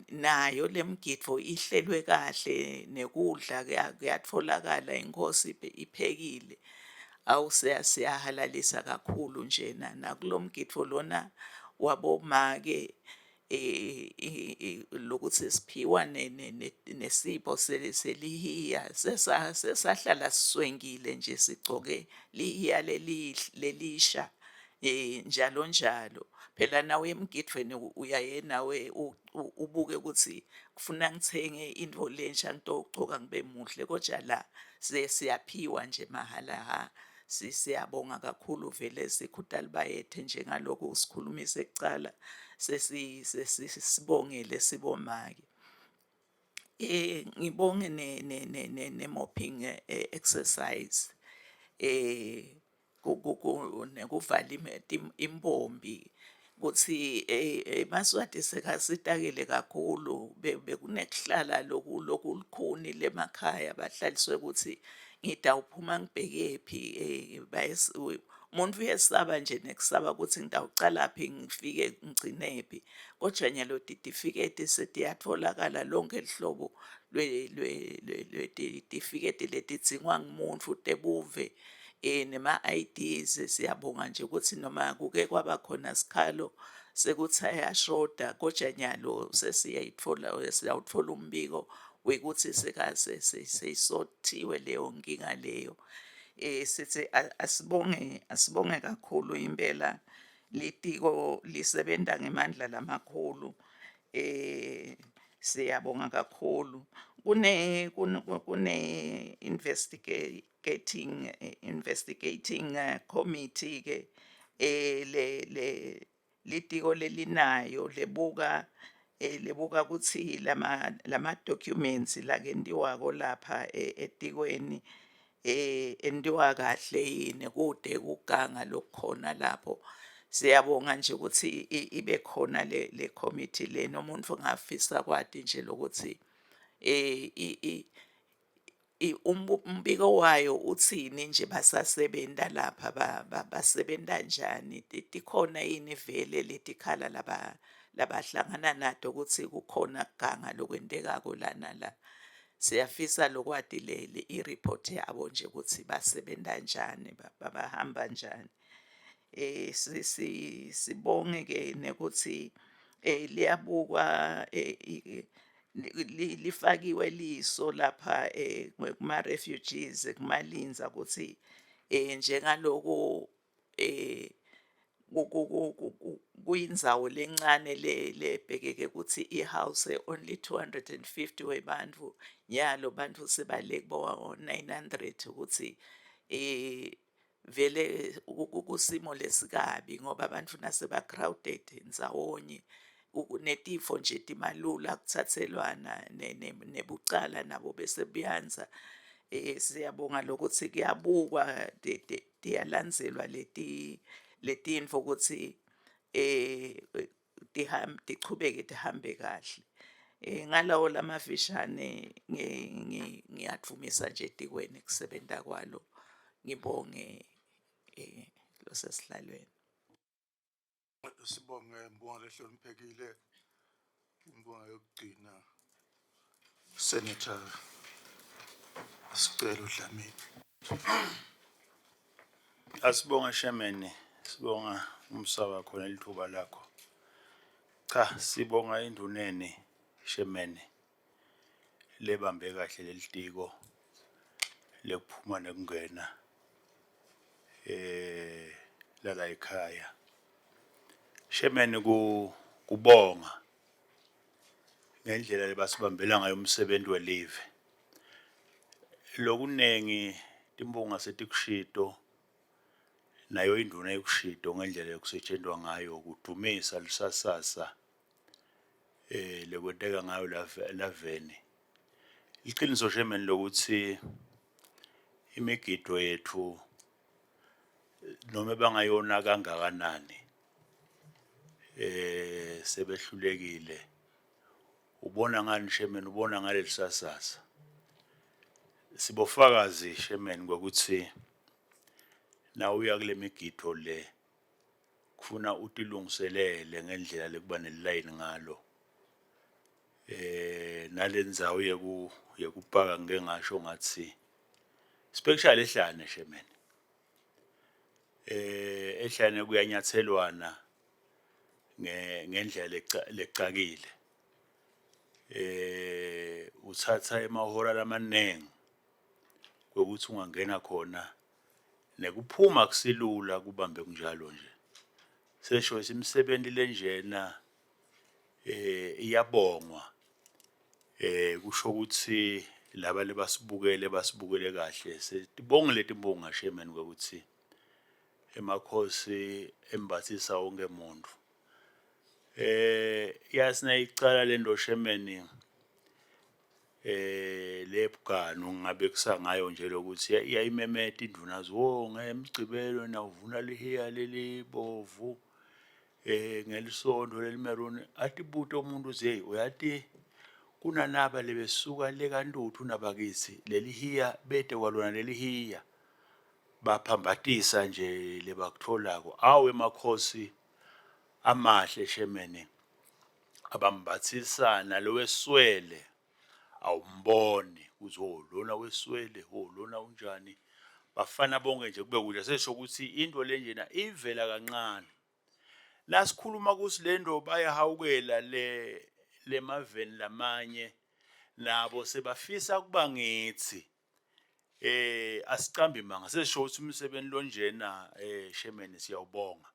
Nayo lemgidvo ihlelwe kahle nekudla kuyatfolakala, inkosi iphekile. Awu, siyahalalisa kakhulu nje nakulo mgidvo lona wabomake, lokuthi siphiwa nesipho selihiya, sesahlala siswenkile nje sigcoke lihiya lelisha njalo njalo. Phela nawe emgidvweni uyaye nawe ubuke ukuthi kufuna ngitsenge intfo lensha ngitogcoka ngibe muhle, kodwa la siyaphiwa nje mahhala ha. Siyabonga kakhulu vele sikhutali bayethe njengaloku usikhulumise kucala, sesisibongele sibomake. Ngibonge ne mopping exercise nekuvala imbombi kutsi emaSwati sekasitakele kakhulu. Bekunekuhlala lokulukhuni lemakhaya, bahlaliswe ukuthi ngitawuphuma ngibhekephi, umuntu uyesaba nje nekusaba ukuthi ngitawucalaphi ngifike ngigcinephi, kodwa nyalo titifiketi setiyatfolakala lonke lihlobo lwetifiketi letidzingwa ngumuntu tebuve nema-IDs. Siyabonga nje ukuthi noma kuke kwaba khona sikhalo sekuthi ayashoda, kodwa nyalo sesiyayitfola, siyawutfola umbiko wekuthi seyisothiwe leyo nkinga leyo. Sithi asibonge kakhulu impela, litiko lisebenta ngemandla lamakhulu. Siyabonga kakhulu. Kune investigating committee ke le litiko lelinayo lebuka ukuthi lama documents lakentiwako lapha etikweni entiwa kahle yini, kude kuganga lokukhona lapho. Siyabonga nje ukuthi ibe khona le committee lena. Umuntu ongafisa kwati nje lokuthi umbiko wayo uthini nje, basasebenta lapha, basebenta njani, tikhona yini vele letikhala labahlangana nato ukuthi kukhona kuganga lokwentekako lana la. Siyafisa lokwati le i-report yabo nje ukuthi basebenta njani, bahamba njani. Sibonge ke nekuthi liyabukwa, lifakiwe liso lapha kuma refugees kumalindza ukuthi njengaloku kuyindzawo lencane lebhekeke ukuthi i-house only 250 webantfu, nyalo bantfu sebale kubo 900, ukuthi vele kusimo lesikabi ngoba abantu naseba crowded ndzawonye netifo nje timalula kutsatselwana, nebucala nabo bese buyanza. Siyabonga lokuthi kuyabukwa, tiyalandzelwa leti letintfo ukuthi tichubeke tihambe kahle. Eh ngalawo lamafishane ngiyadvumisa nje etikweni kusebenta kwalo ngibonge eh losesihlalweni. Sibonge Mbonga lehloniphekile imbonga yokugcina Senator Sicelo Dlamini. Asibonge Shemene, sibonga umsa wakho nelithuba lakho. Cha, sibonga induneni Shemene lebambe kahle lelitiko lekuphuma nekungena eh lala ekhaya. Shemene ku kubonga ngendlela lebasibambela ngayo umsebenzi welive. Lokunengi timbonga setikushito nayo induna ikushito ngendlela yokusetshenzwa ngayo kudumisa lisasasa eh lekwenteka ngayo laveni. Iqiniso shemeni lokuthi imigido yethu noma bangayona kangakanani eh sebehlulekile ubona ngani shemeni ubona ngaleli sasasa sibofakazi shemeni ngokuthi na uya kule migido le kufuna utilungiselele ngendlela lekuba nelilayini ngalo eh nalendzawo yeku yekupaka ngike ngasho ngathi especially ehlane shemeni eh ehlane kuyanyathelwana ngendlela lecakile eh uthatha emahora lamaningi kwekuthi ungangena khona nekuphuma kusilula kubambe kunjalo nje sesho imisebenzi lenjena eh iyabongwa eh kusho ukuthi laba lebasibukele basibukele kahle sitibonge letimbonga shemeni ukuthi emakhosi embathisa wonke umuntu eh yasina icala lento shemeni eh lebuganu ngabe kusangayo nje lokuthi iyayimemeta induna wo ngemgcibelo nawuvuna lihiya lelibovu eh ngelisonto lelimeruni atibute umuntu uthi hey uyati kunanaba lebesuka le kaNtuthu nabakithi lelihiya bete kwalona lelihiya baphambatisa nje lebakutholako awu emakhosi amahle shemene abambathisa naloweswele awumboni ukuthi oh lona weswele oh lona unjani bafana bonke nje kube kuhle sesho ukuthi into lenjena ivela kancane nasikhuluma ukuthi lento bayahawukela le lemaveni lamanye nabo sebafisa kuba ngithi eh asicambi manga sesho ukuthi umsebenzi lonjena eh shemeni siyawubonga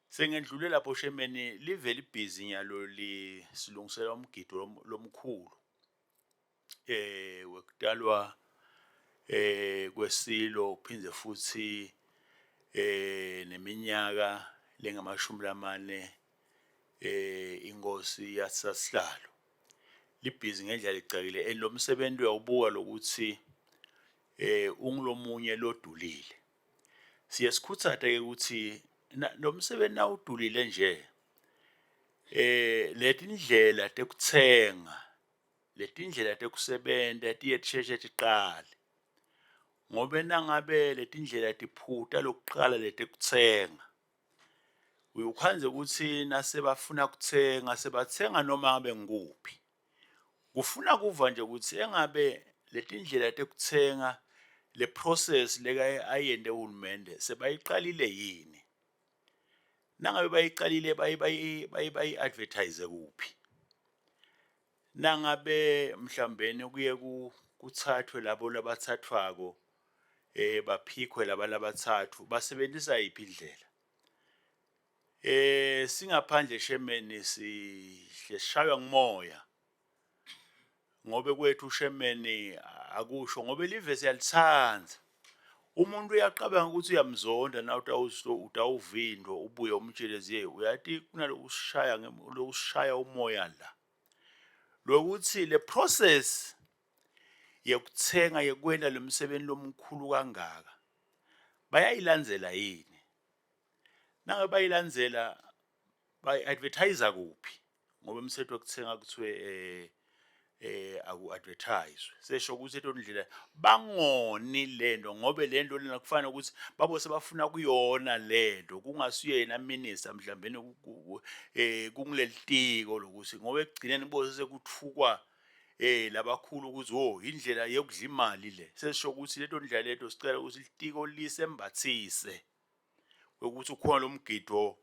Sengendlule lapho Shemeni livele ibhizi nyalo lisilungisela umgido lomkhulu eh wekudalwa eh kwesilo kuphinde futhi eh neminyaka lengamashumi lamane eh inkosi yasasihlalo libhizi ngendlela ecakile and lo msebenzi uyawubuka lokuthi eh ungulomunye lodulile Siye sikhuthate ke ukuthi lo msebenzi nawudulile nje eh letindlela tekuthenga letindlela tekusebenta tiye tisheshe tiqale ngobe nangabe letindlela tiphuta lokuqala letekuthenga uyukhandze ukuthi nasebafuna kuthenga sebathenga noma ngabe ngikuphi. Kufuna kuva nje ukuthi engabe letindlela tekuthenga le process leka ayente uhulumende sebayiqalile yini. Nangabe bayiqalile bayi bayi bayi bayi advertise kuphi. Nangabe mhlambeni kuye kuthathwe labo labathathwako eh baphikhwe laba labathathu basebenzisa yiphi indlela. Eh singaphandle shemeni sihle sishaywa ngumoya. Ngobe kwethu shemeni akusho ngobe live siyalithanda. Umuntu uyaqabanga ukuthi uyamzonda na utawuvindwa ubuye umtshele ziye uyati kunalokushaya lokushaya umoya la. Lokuthi le process yekuthenga yekwenta lomsebenzi lomkhulu kangaka bayayilandzela yini? Nangabe bayilandzela bayi-advertise kuphi? Ngoba umthetho wokuthenga kuthiwe eh aku advertise sesho ukuthi leto ndlela bangoni lento ngobe lento lena kufana ukuthi babo sebafuna kuyona lento kungasuyena minister mhlawumbe eh kungilelitiko lokuthi ngoba ekugcineni bose sekuthukwa eh labakhulu ukuthi oh indlela yokudla imali le sesho ukuthi leto ndlela leto sicela ukuthi litiko lisembathise ukuthi ukhona lo mgido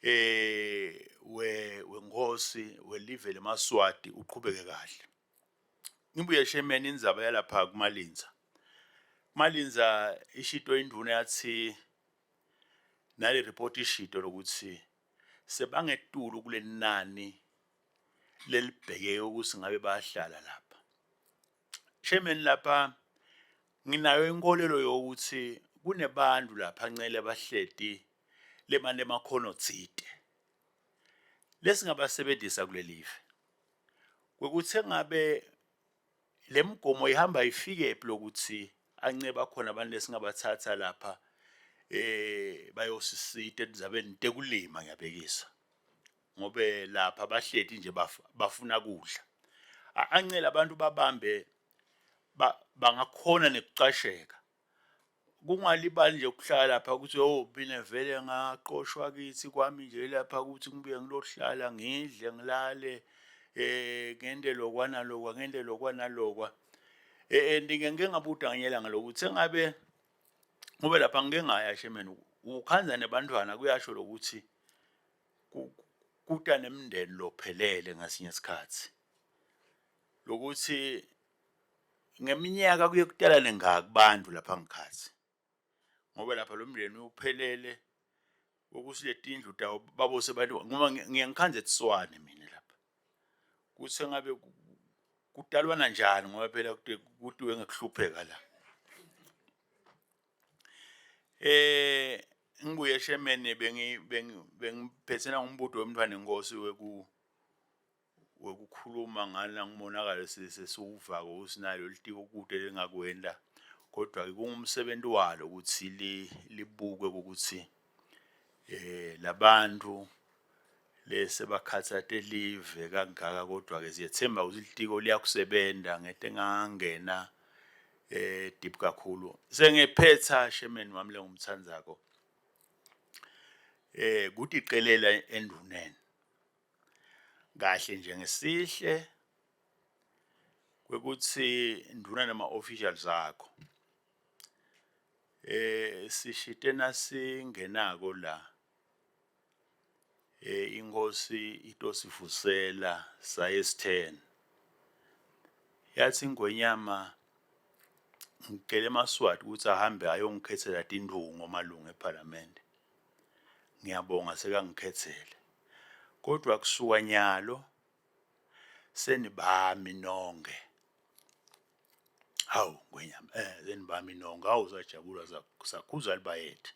eh we wenkosi welive lemaswati uqhubeke kahle ngibuye shemeni indzaba yalapha kumalinza malinza ishito induna yathi nale report ishito lokuthi sebangetulu kulenani lelibheke ukuthi ngabe bayahlala lapha Chairman lapha nginayo inkolelo yokuthi kunebantu lapha ncele abahleti lemali emakhono tsite lesingabasebenzisa kulelive kwekuthi engabe lemigomo ihamba ifike phi lokuthi anceba khona abantu lesingabathatha lapha eh bayosisita etindzabeni tekulima ngiyabekisa ngobe lapha bahleti nje bafuna kudla ancela abantu babambe bangakhona nekucasheka kungalibali nje ukuhlala lapha ukuthi oh mina vele ngaqoshwa kithi kwami nje lapha ukuthi ngibuye ngilohlala ngidle ngilale eh ngente lokwa nalokwa ngente lokwa nalokwa eh and ngeke ngabuda nganyela ngalokuthi engabe ngoba lapha ngike ngaya shemeni ukhanza nebantwana kuyasho lokuthi kuta nemndeni lophelele ngasinye isikhathi lokuthi ngeminyaka kuye kutalane ngaki kubantu lapha ngikhathi ngoba lapha lo mndeni uphelele ukuthi letindlu tawo babose bantu ngoba ngiye ngikhanze eTswane mina lapha kuthi ngabe kudalwana njani ngoba phela kutiwe ngekuhlupheka la Eh ngibuye shemene bengi bengiphethe nangumbuto wemntwana enkosi weku wekukhuluma ngana ngumonakalo sesiwuvako usinalo litiko kude lengakwenda kodwa ke kungumsebenzi walo ukuthi libukwe ukuthi eh labantu lesebakhathate live kangaka kodwa ke siyethemba ukuthi litiko liyakusebenta ngete ngangena eh deep kakhulu sengephetha shemeni wami lengumthandzako eh kuticelela enduneni kahle nje ngesihle kwekuthi nduna nama officials akho eh sishite nasingenako la eh inkosi itosivusela saye esitheni yathi ingwenyama ngicela emaswati ukuthi ahambe ayongikhethela tindungu amalungu ephalamende ngiyabonga sekangikhethele kodwa kusuka nyalo senibami nonke hawu ngwenyama eh senibami nonke hawu sajabula sakhuza libayethe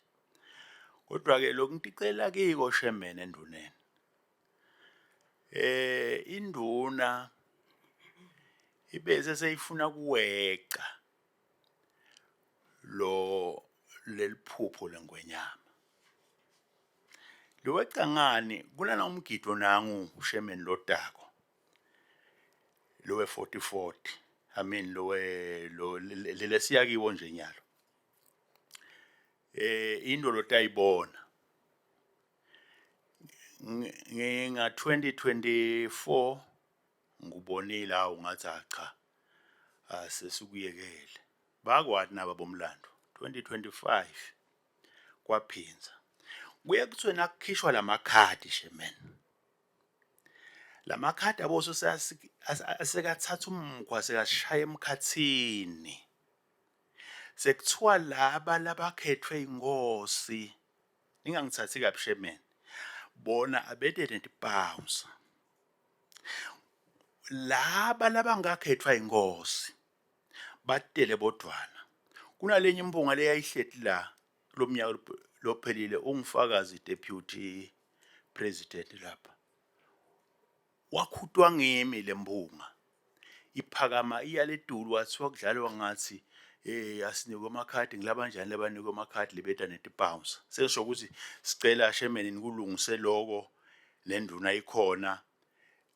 Kodwa ke lokhu ngicela kiko shemene enduneni. Eh induna ibese seyifuna kuweca lo leliphupho lengwenyama. Liweca ngani kulana umgido nangu shemeni lodako lowe 40 40 I mean lowe lo lelesiyakiwo nje nyalo. eh into lotayibona nginga 2024 ngubonile awu ngathi ah, cha asesikuyekele bakwati naba bomlando 2025 kwaphinza kuye kuthiwe nakukhishwa lamakhadi shemen lamakhadi aboso asekathatha umkhwa sekashaya emkhathini Sekuthiwa laba labakhethwe inkosi ningangithathi kabi shemeni bona abete netipawusa laba labangakhethwa inkosi batele bodwana kunalenye impunga leyayihleti la lomnyaka lophelile ungifakazi deputy president lapha Wakhutwa ngimi lempunga iphakama iya ledulu wathiwa kudlalwa ngathi eh asinikwe amakhadi ngilabanjani labanikwe amakhadi lebeta netipounds sesho ukuthi sicela shemeni nikulungise lokho nenduna ikhona.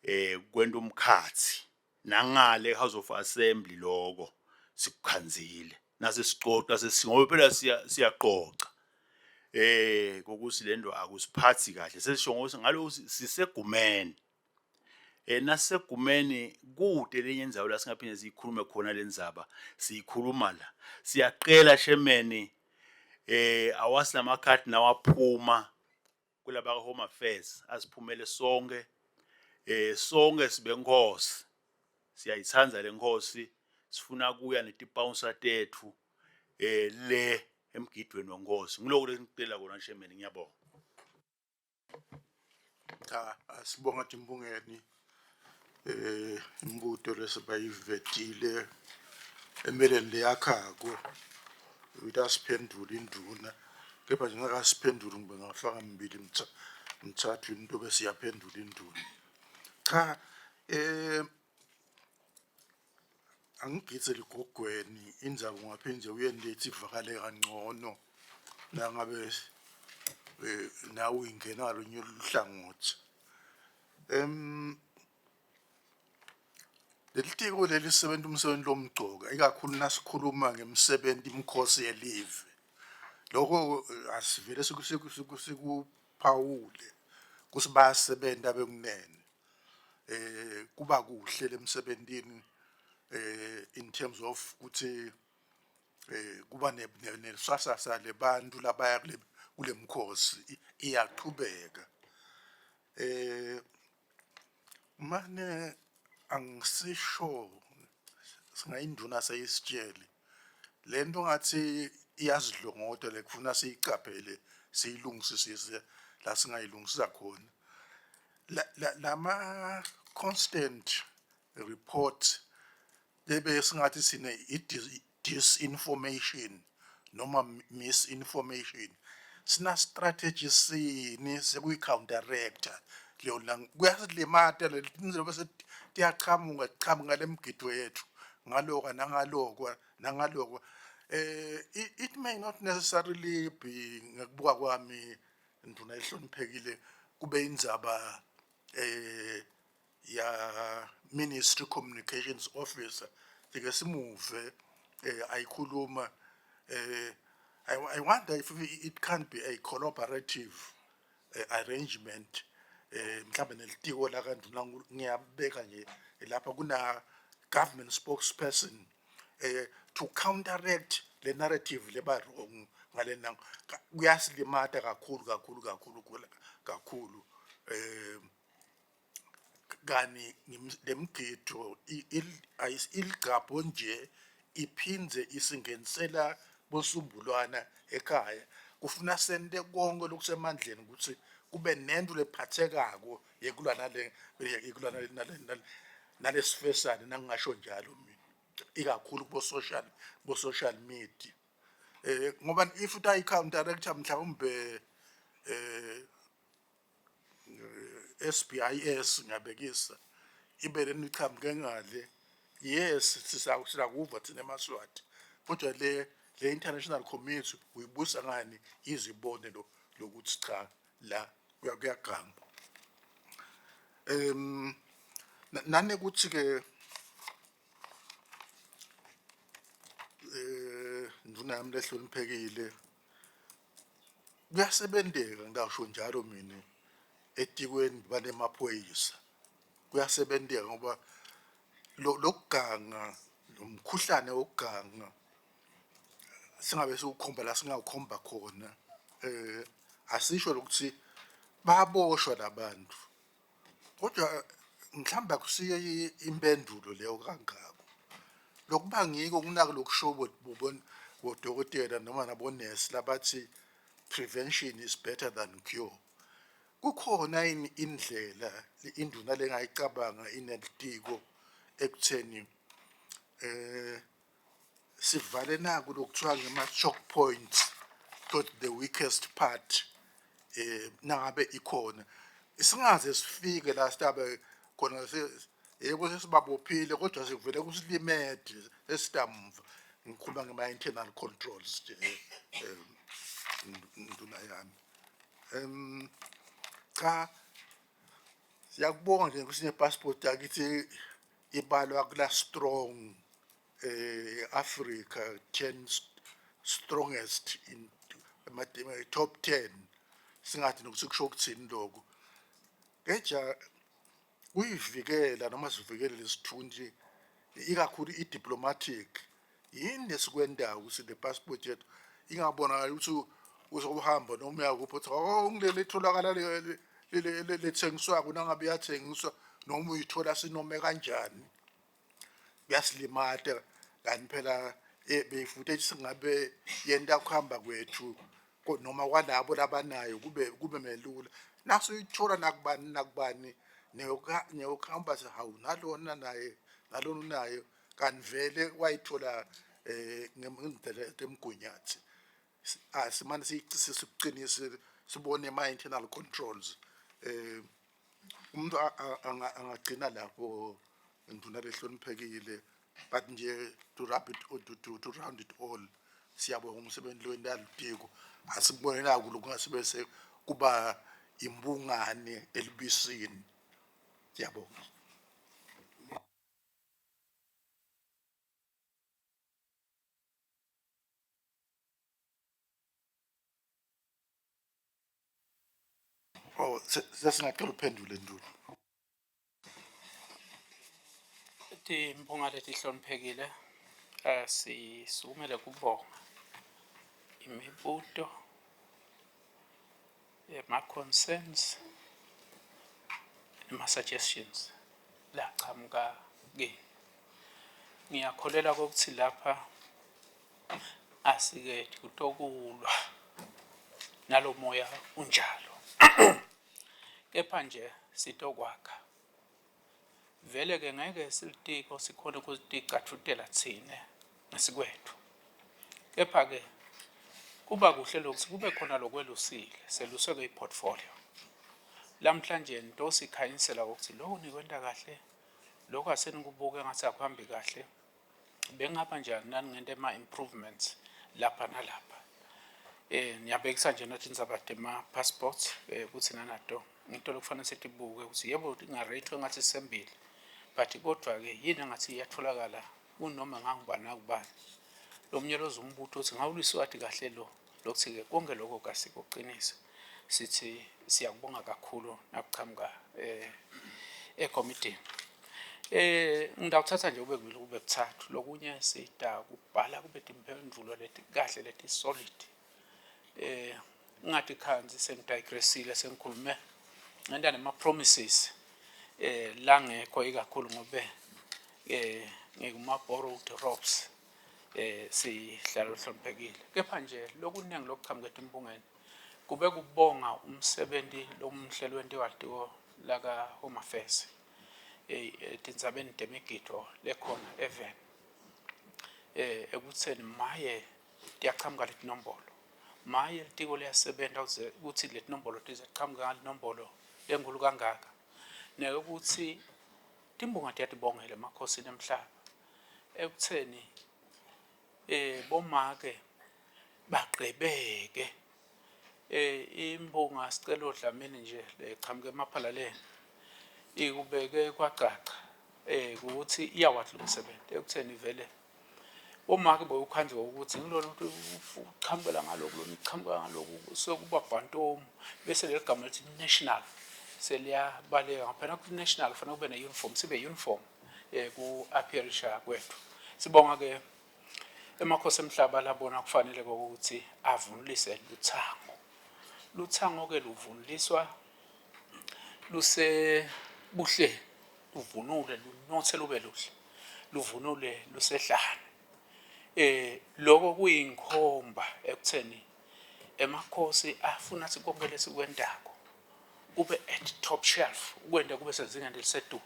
eh kwenta umkhathi nangale House of Assembly lokho sikukhanzile nase sicoca sesingoba phela siyaqoqa eh kokuthi lento akusiphathi kahle sesisho ngokuthi ngalokho sisegumeni. Nasisegumeni kude lenye indzawo la singaphinde siyikhulume khona le ndzaba siyikhuluma la. Siyaqela shemeni awasi lamakhadi nawaphuma kulaba Home Affairs asiphumele sonke sonke sibenkosi siyayithanda lenkosi sifuna kuya netibouncer tethu le emgidweni wenkosi. Ngiloko lengicela kona shemeni, ngiyabonga. Cha, asibonga Timbungeni imibuto lesibayivetile emeleni leyakhako utasiphendula induna, kepha nje ngakasiphenduli ngibe ngafaka mbili mthathu into bese iyaphendula induna. Cha, angigitse ligogweni indzaba ungaphindze uyendethi ivakale kangcono nangabe nawe uyingena ngalolunye luhlangothi. Lelitiko leli lisebenta umsebenzi lomcoka ikakhulu nasikhuluma ngemsebenzi imikhosi yelive. Lokho asivele sikuphawule kutsi bayasebenta bekunene. Kuba kuhle lemsebentini in terms of kutsi kuba nesasasa lebantu labaya kule mkhosi iyachubeka. Mane angisisho singayinduna seyisitshele lento ngathi iyasidlongota lekufuna siyicaphele siyilungisisise la singayilungisa khona. Lama constant report lebe singathi sine disinformation noma misinformation, sina strategy sini sekuyi counteractor leyo la kuyasilimata le tindlela bese tiyaqhamuka qhamuka lemgido yethu ngalokho nangalokho nangalokho. It may not necessarily be, ngekubuka kwami nduna ehloniphekile, kube indzaba ya ministry communications officer sike simuve ayikhuluma. I wonder if it can't be a collaborative arrangement mhlawumbe nelitiko la kanduna. Ngiyabeka nje lapha kuna government spokesperson to counteract le narrative leba wrong ngalena. Kuyasilimata kakhulu kakhulu kakhulu kakhulu kani lemgido iligabho nje iphindze isingenisela bosumbulwana ekhaya. Kufuna sente konke lokusemandleni ukuthi kube nento lephathekako yekulwa nale yekulwa nalesifesane nangingasho njalo mina, ikakhulu kubo social media, ngoba if utayi counteractor mhlawumbe SBIS ngiyabekisa ibe lenichamuke ngale, yes, sisakuva thina emaSwati, kodwa le international community uyibusa ngani izibone lo lokuthi cha la kuyagangwa. Nane kuthi ke nduna yami lehloniphekile, kuyasebenteka ngisho njalo mina etikweni banemaphoyisa kuyasebenteka ngoba lo lokuganga lo mkhuhlane wokuganga singabe siwukhomba la singawukhomba khona, asisho lokuthi baboshwa labantu, kodwa mhlawumbe akusiyo impendulo leyo kangako. Lokuba ngiko kunako lokusho bodokotela noma nabonesi labathi prevention is better than cure. Kukhona yini indlela induna lengayicabanga inelitiko ekutheni sivale naku lokuthiwa ngema-choke points to the weakest part nangabe ikhona, singaze sifike la sitabe khona yebo sesibabophile kodwa sivele kusilimede esitamva? Ngikhuluma ngema-internal controls nje, nduna yami. Cha. Siyakubonga nje ukuthi nepassport yakithi ibalwa kula strong Africa 10 strongest in top 10, singathi nokuthi kusho ukuthini lokho. Keja kuyivikela noma sivikele lesithunzi, ikakhulu i-diplomatic, yini esikwendayo ukuthi le passport yethu ingabonakali ukuthi uzohamba noma uyakuphi uthi, "Oh, ngileli itholakala lethengiswako," nangabe iyathengiswa noma uyithola sinome kanjani, kuyasilimata. Kanti phela befuthi singabe yenta kuhamba kwethu noma kwalabo labanayo kube melula nasuyithola nakubani nakubani, neyokuhamba hawu, nalona naye, nalona unayo, kanti vele wayithola ngendlela temgunyathi. Asimane sikuqinise, sibone ama-internal controls. Umuntu angagcina lapho, nduna lehloniphekile, but nje to wrap it to round it all, siyabonga umsebenzi lo wendalutiko. Asikubone naku lokungase bese kuba imbungane elubisini. Siyabonga. Oh, sesingacela uphendule, nduna. Timphunga letihloniphekile, sisukumele kubonga imibuto, ema-concerns nema-suggestions lachamuka kini. Ngiyakholelwa ukuthi lapha asike kutokulwa nalomoya unjalo, kepha nje sitokwakha. Vele ke ngeke silitiko sikhone ukuticatfutela tsine ngesikwethu, kepha ke kuba kuhle lokuthi kube khona lokwelusile, seluseke i-portfolio. Lamhlanje nto sikhanyisela ukuthi lokhu nikwenta kahle, lokhu asenikubuke ngathi akuhambi kahle, bengaba njani nani ngente ama-improvements lapha nalapha. Niyabekisa nje nathi indzaba tema-passports ukuthi nanato into lokufanele setibuke ukuthi yebo inga-rate engathi sisembili, but kodwa-ke yini engathi iyatholakala kunoma ngangubani nakubani. Lo munye loze umbuto uthi ngawuliswati kahle lo lokuthi-ke konke lokho kasikuqinise. Sithi siyakubonga kakhulu nakuchamuka ekomidini. Ngitawuthatha nje kube kubili kube kuthathu, lokunye sida kubhala kube timphendvulo leti kahle leti solid. Ngathi khanzi sengidigressile, sengikhulume ngenta nema promises langekho, ikakhulu ngobe ngikuma borrowed robes. Sihlalo hloniphekile, kepha nje lokuningi lokuchamuka etimbungeni kube kubonga umsebenzi lomhle lwentiwa litiko laka Home Affairs etindzabeni temigido lekhona even ekutheni maye tiyachamuka letinombolo, maye litiko liyasebenta ukuthi letinombolo tize tichamuke ngalinombolo lenkulu kangaka, nekuthi timbunga tiyatibongela emakhosini emhlaba ekutheni bomake bagqebeke. Imbonga Sicelo Dlamini nje lechamuka emaphalaleni ikubeke kwacaca ukuthi iyawathi lo msebenzi ekutheni vele omake bowukhanjwa ukuthi ngilona ukuthi uchamukela ngalokhu, lona uchamuka ngalokhu, sekuba bhantomu, bese leli gama lithi national seliyabaleka ngaphela ku national, kufanele kube ne-uniform, sibe uniform ku-appearisha kwethu. Sibonga ke emakhosi emhlaba labona kufanele ukuthi avunulise luthango. Luthango ke luvunuliswa luse buhle, luvunule lunothe lube luhle, luvunule lusehlane. Lokho kuyinkhomba ekutheni emakhosi afuna sikonke lesikwentako kube at top shelf, ukwenta kube sezingeni elisetulu,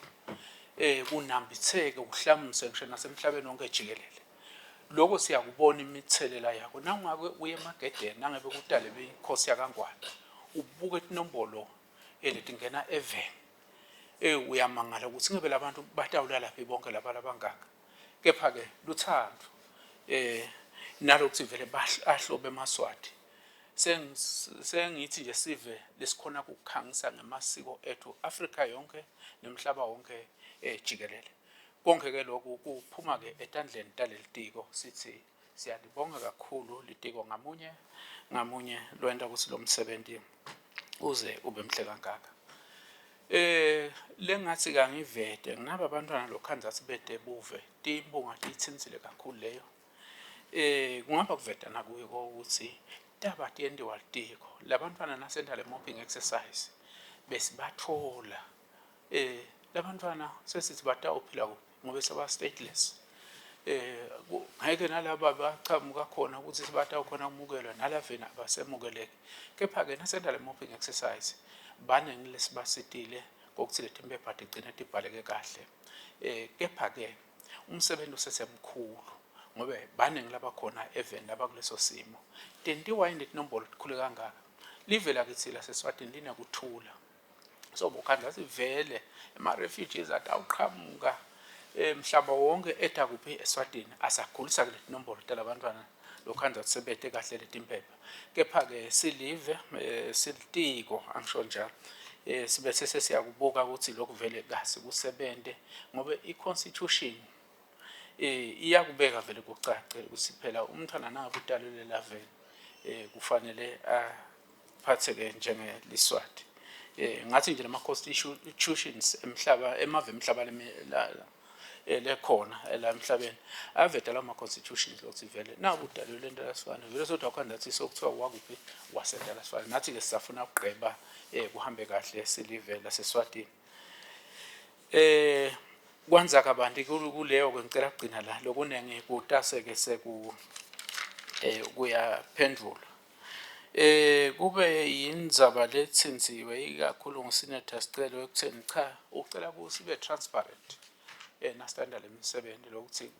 kunambitheke, kuhlamise ngisho nasemhlabeni wonke jikelele. Lokho siyakubona imithelela yako nawungake uye emagedeni, nangabe kutale beyinkosi yakaNgwane, ubuke tinombolo letingena eveni, uyamangala ukuthi ngabe labantu batawula laphi bonke laba labangaka. Kepha ke luthando nalokuthi vele ahlobe emaSwati. Sengithi nje sive lesikhona ukukhangisa ngemasiko ethu Afrika yonke nemhlaba wonke jikelele. Konke ke lokhu kuphuma ke etandleni talelitiko. Sithi siyalibonga kakhulu litiko ngamunye ngamunye lwenta ukuthi lo msebenzi uze ube mhle kangaka. Lengathi kangivete nginaba abantwana lokhanza sibede buve timbunga tiyithintsile kakhulu leyo. Kungaba kuveta nakuyo ukuthi taba tiyentiwa litiko labantwana nasenta le mopping exercise besibathola labantwana sesithi batawuphila kuphi ngoba seba stateless. Ngeke nalaba bachamuka khona ukuthi sibatawukhona kumukelwa nalavena abasemukeleki, kepha ke nasenta le mopping exercise baningi lesibasitile kokuthi leti mpepha tigcine tibhaleke kahle. Kepha ke umsebenzi usesemkhulu ngoba baningi labakhona eveni laba kuleso simo. Tentiwa yini letinombolo tikhule kangaka? Live lakithi laseSwatini linekuthula, so bukhandla sivele ema-refugees atawuqhamuka emhlaba wonke eta kuphi? ESwatini. Asakhulisa ke letinombolo talabantwana lokhandza sebete kahle letimpepha. Kepha-ke silive, silitiko angisho njalo, sibe sesiyakubuka ukuthi lokhu vele kasi kusebente ngoba i-constitution iyakubeka vele kucace ukuthi phela umntwana nangabe utalelwe laveni kufanele aphatheke njengeliswati. Ngathi nje lama constitutions emhlaba, emave emhlaba lekhona la emhlabeni aveta lama constitutions lokuthi vele naku udalelwe lento lasifana vele sodwa khona nathi sokuthiwa wakuphi wasenta lasifana. Nathi ke sisafuna ukugqeba kuhambe kahle silive laseSwatini. Kwanza kabanti kuleyo ke ngicela kugcina la, lokunengi kutase ke seku kuyaphendvula. Kube yindzaba letsintsiwe ikakhulu nguSenator Sicelo ekutheni cha ucela sibe transparent nasitanda lemisebenzi lokuthi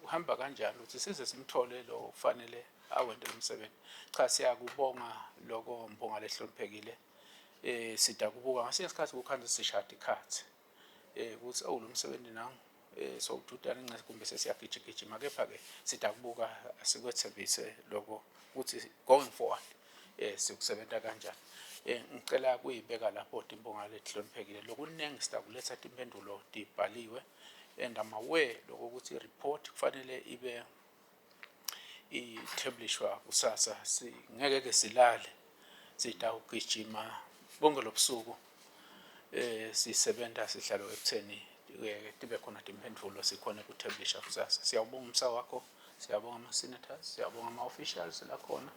uhamba kanjani ukuthi size simthole lo kufanele awente lo msebenzi. Cha, siyakubonga lokho Mpunga lehloniphekile. Sidakubuka ngasinye isikhathi kukhanza sishada ikhathi ukuthi oh lo msebenzi nangu sowududana incese kumbe sesiyagijigijima, kepha ke sidakubuka sikwethembise lokho ukuthi going forward sikusebenta kanjani. Ngicela kuyibeka lapho Timpunga letihloniphekile, lokunengi sitakuletha timpendulo tibhaliwe and I'm aware lokho ukuthi i-report kufanele ibe ithebulishwa kusasa. Singeke ke silale, sitawugijima bonke lobusuku sisebenza sihlalo ekutheni tibe khona timphendvulo sikhona ukuthebulisha kusasa. Siyawubonga umsa wakho, siyabonga ama-senators, siyabonga ama-officials lakhona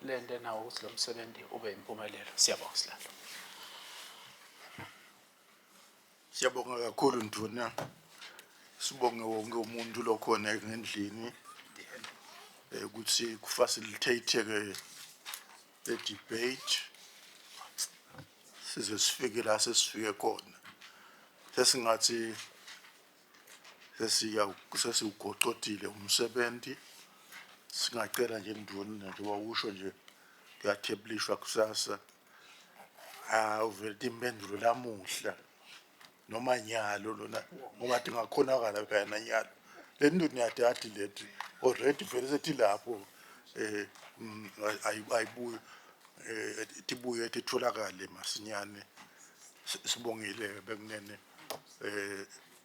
lento nawo ukuthi lo msebenzi ube impumelelo. Siyabonga sihlalo. Siyabonga kakhulu Nduna. Sibonge wonke umuntu lokhona ngendlini ukuthi kufacilitate ke the debate size sifike la sesifike khona. Sesingathi sesiya sesiwugocodile umsebenzi. Singacela nje Nduna, njengoba usho nje kuyathebulishwa kusasa, awuvele impendulo lamuhla noma nyalo lona ngoba tingakhonakala phela nanyalo. Le nto niyadadi lethi already vele sethi lapho ayibuye tibuye titholakale masinyane. Sibongile bekunene.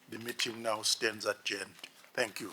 The meeting now stands adjourned. Thank you.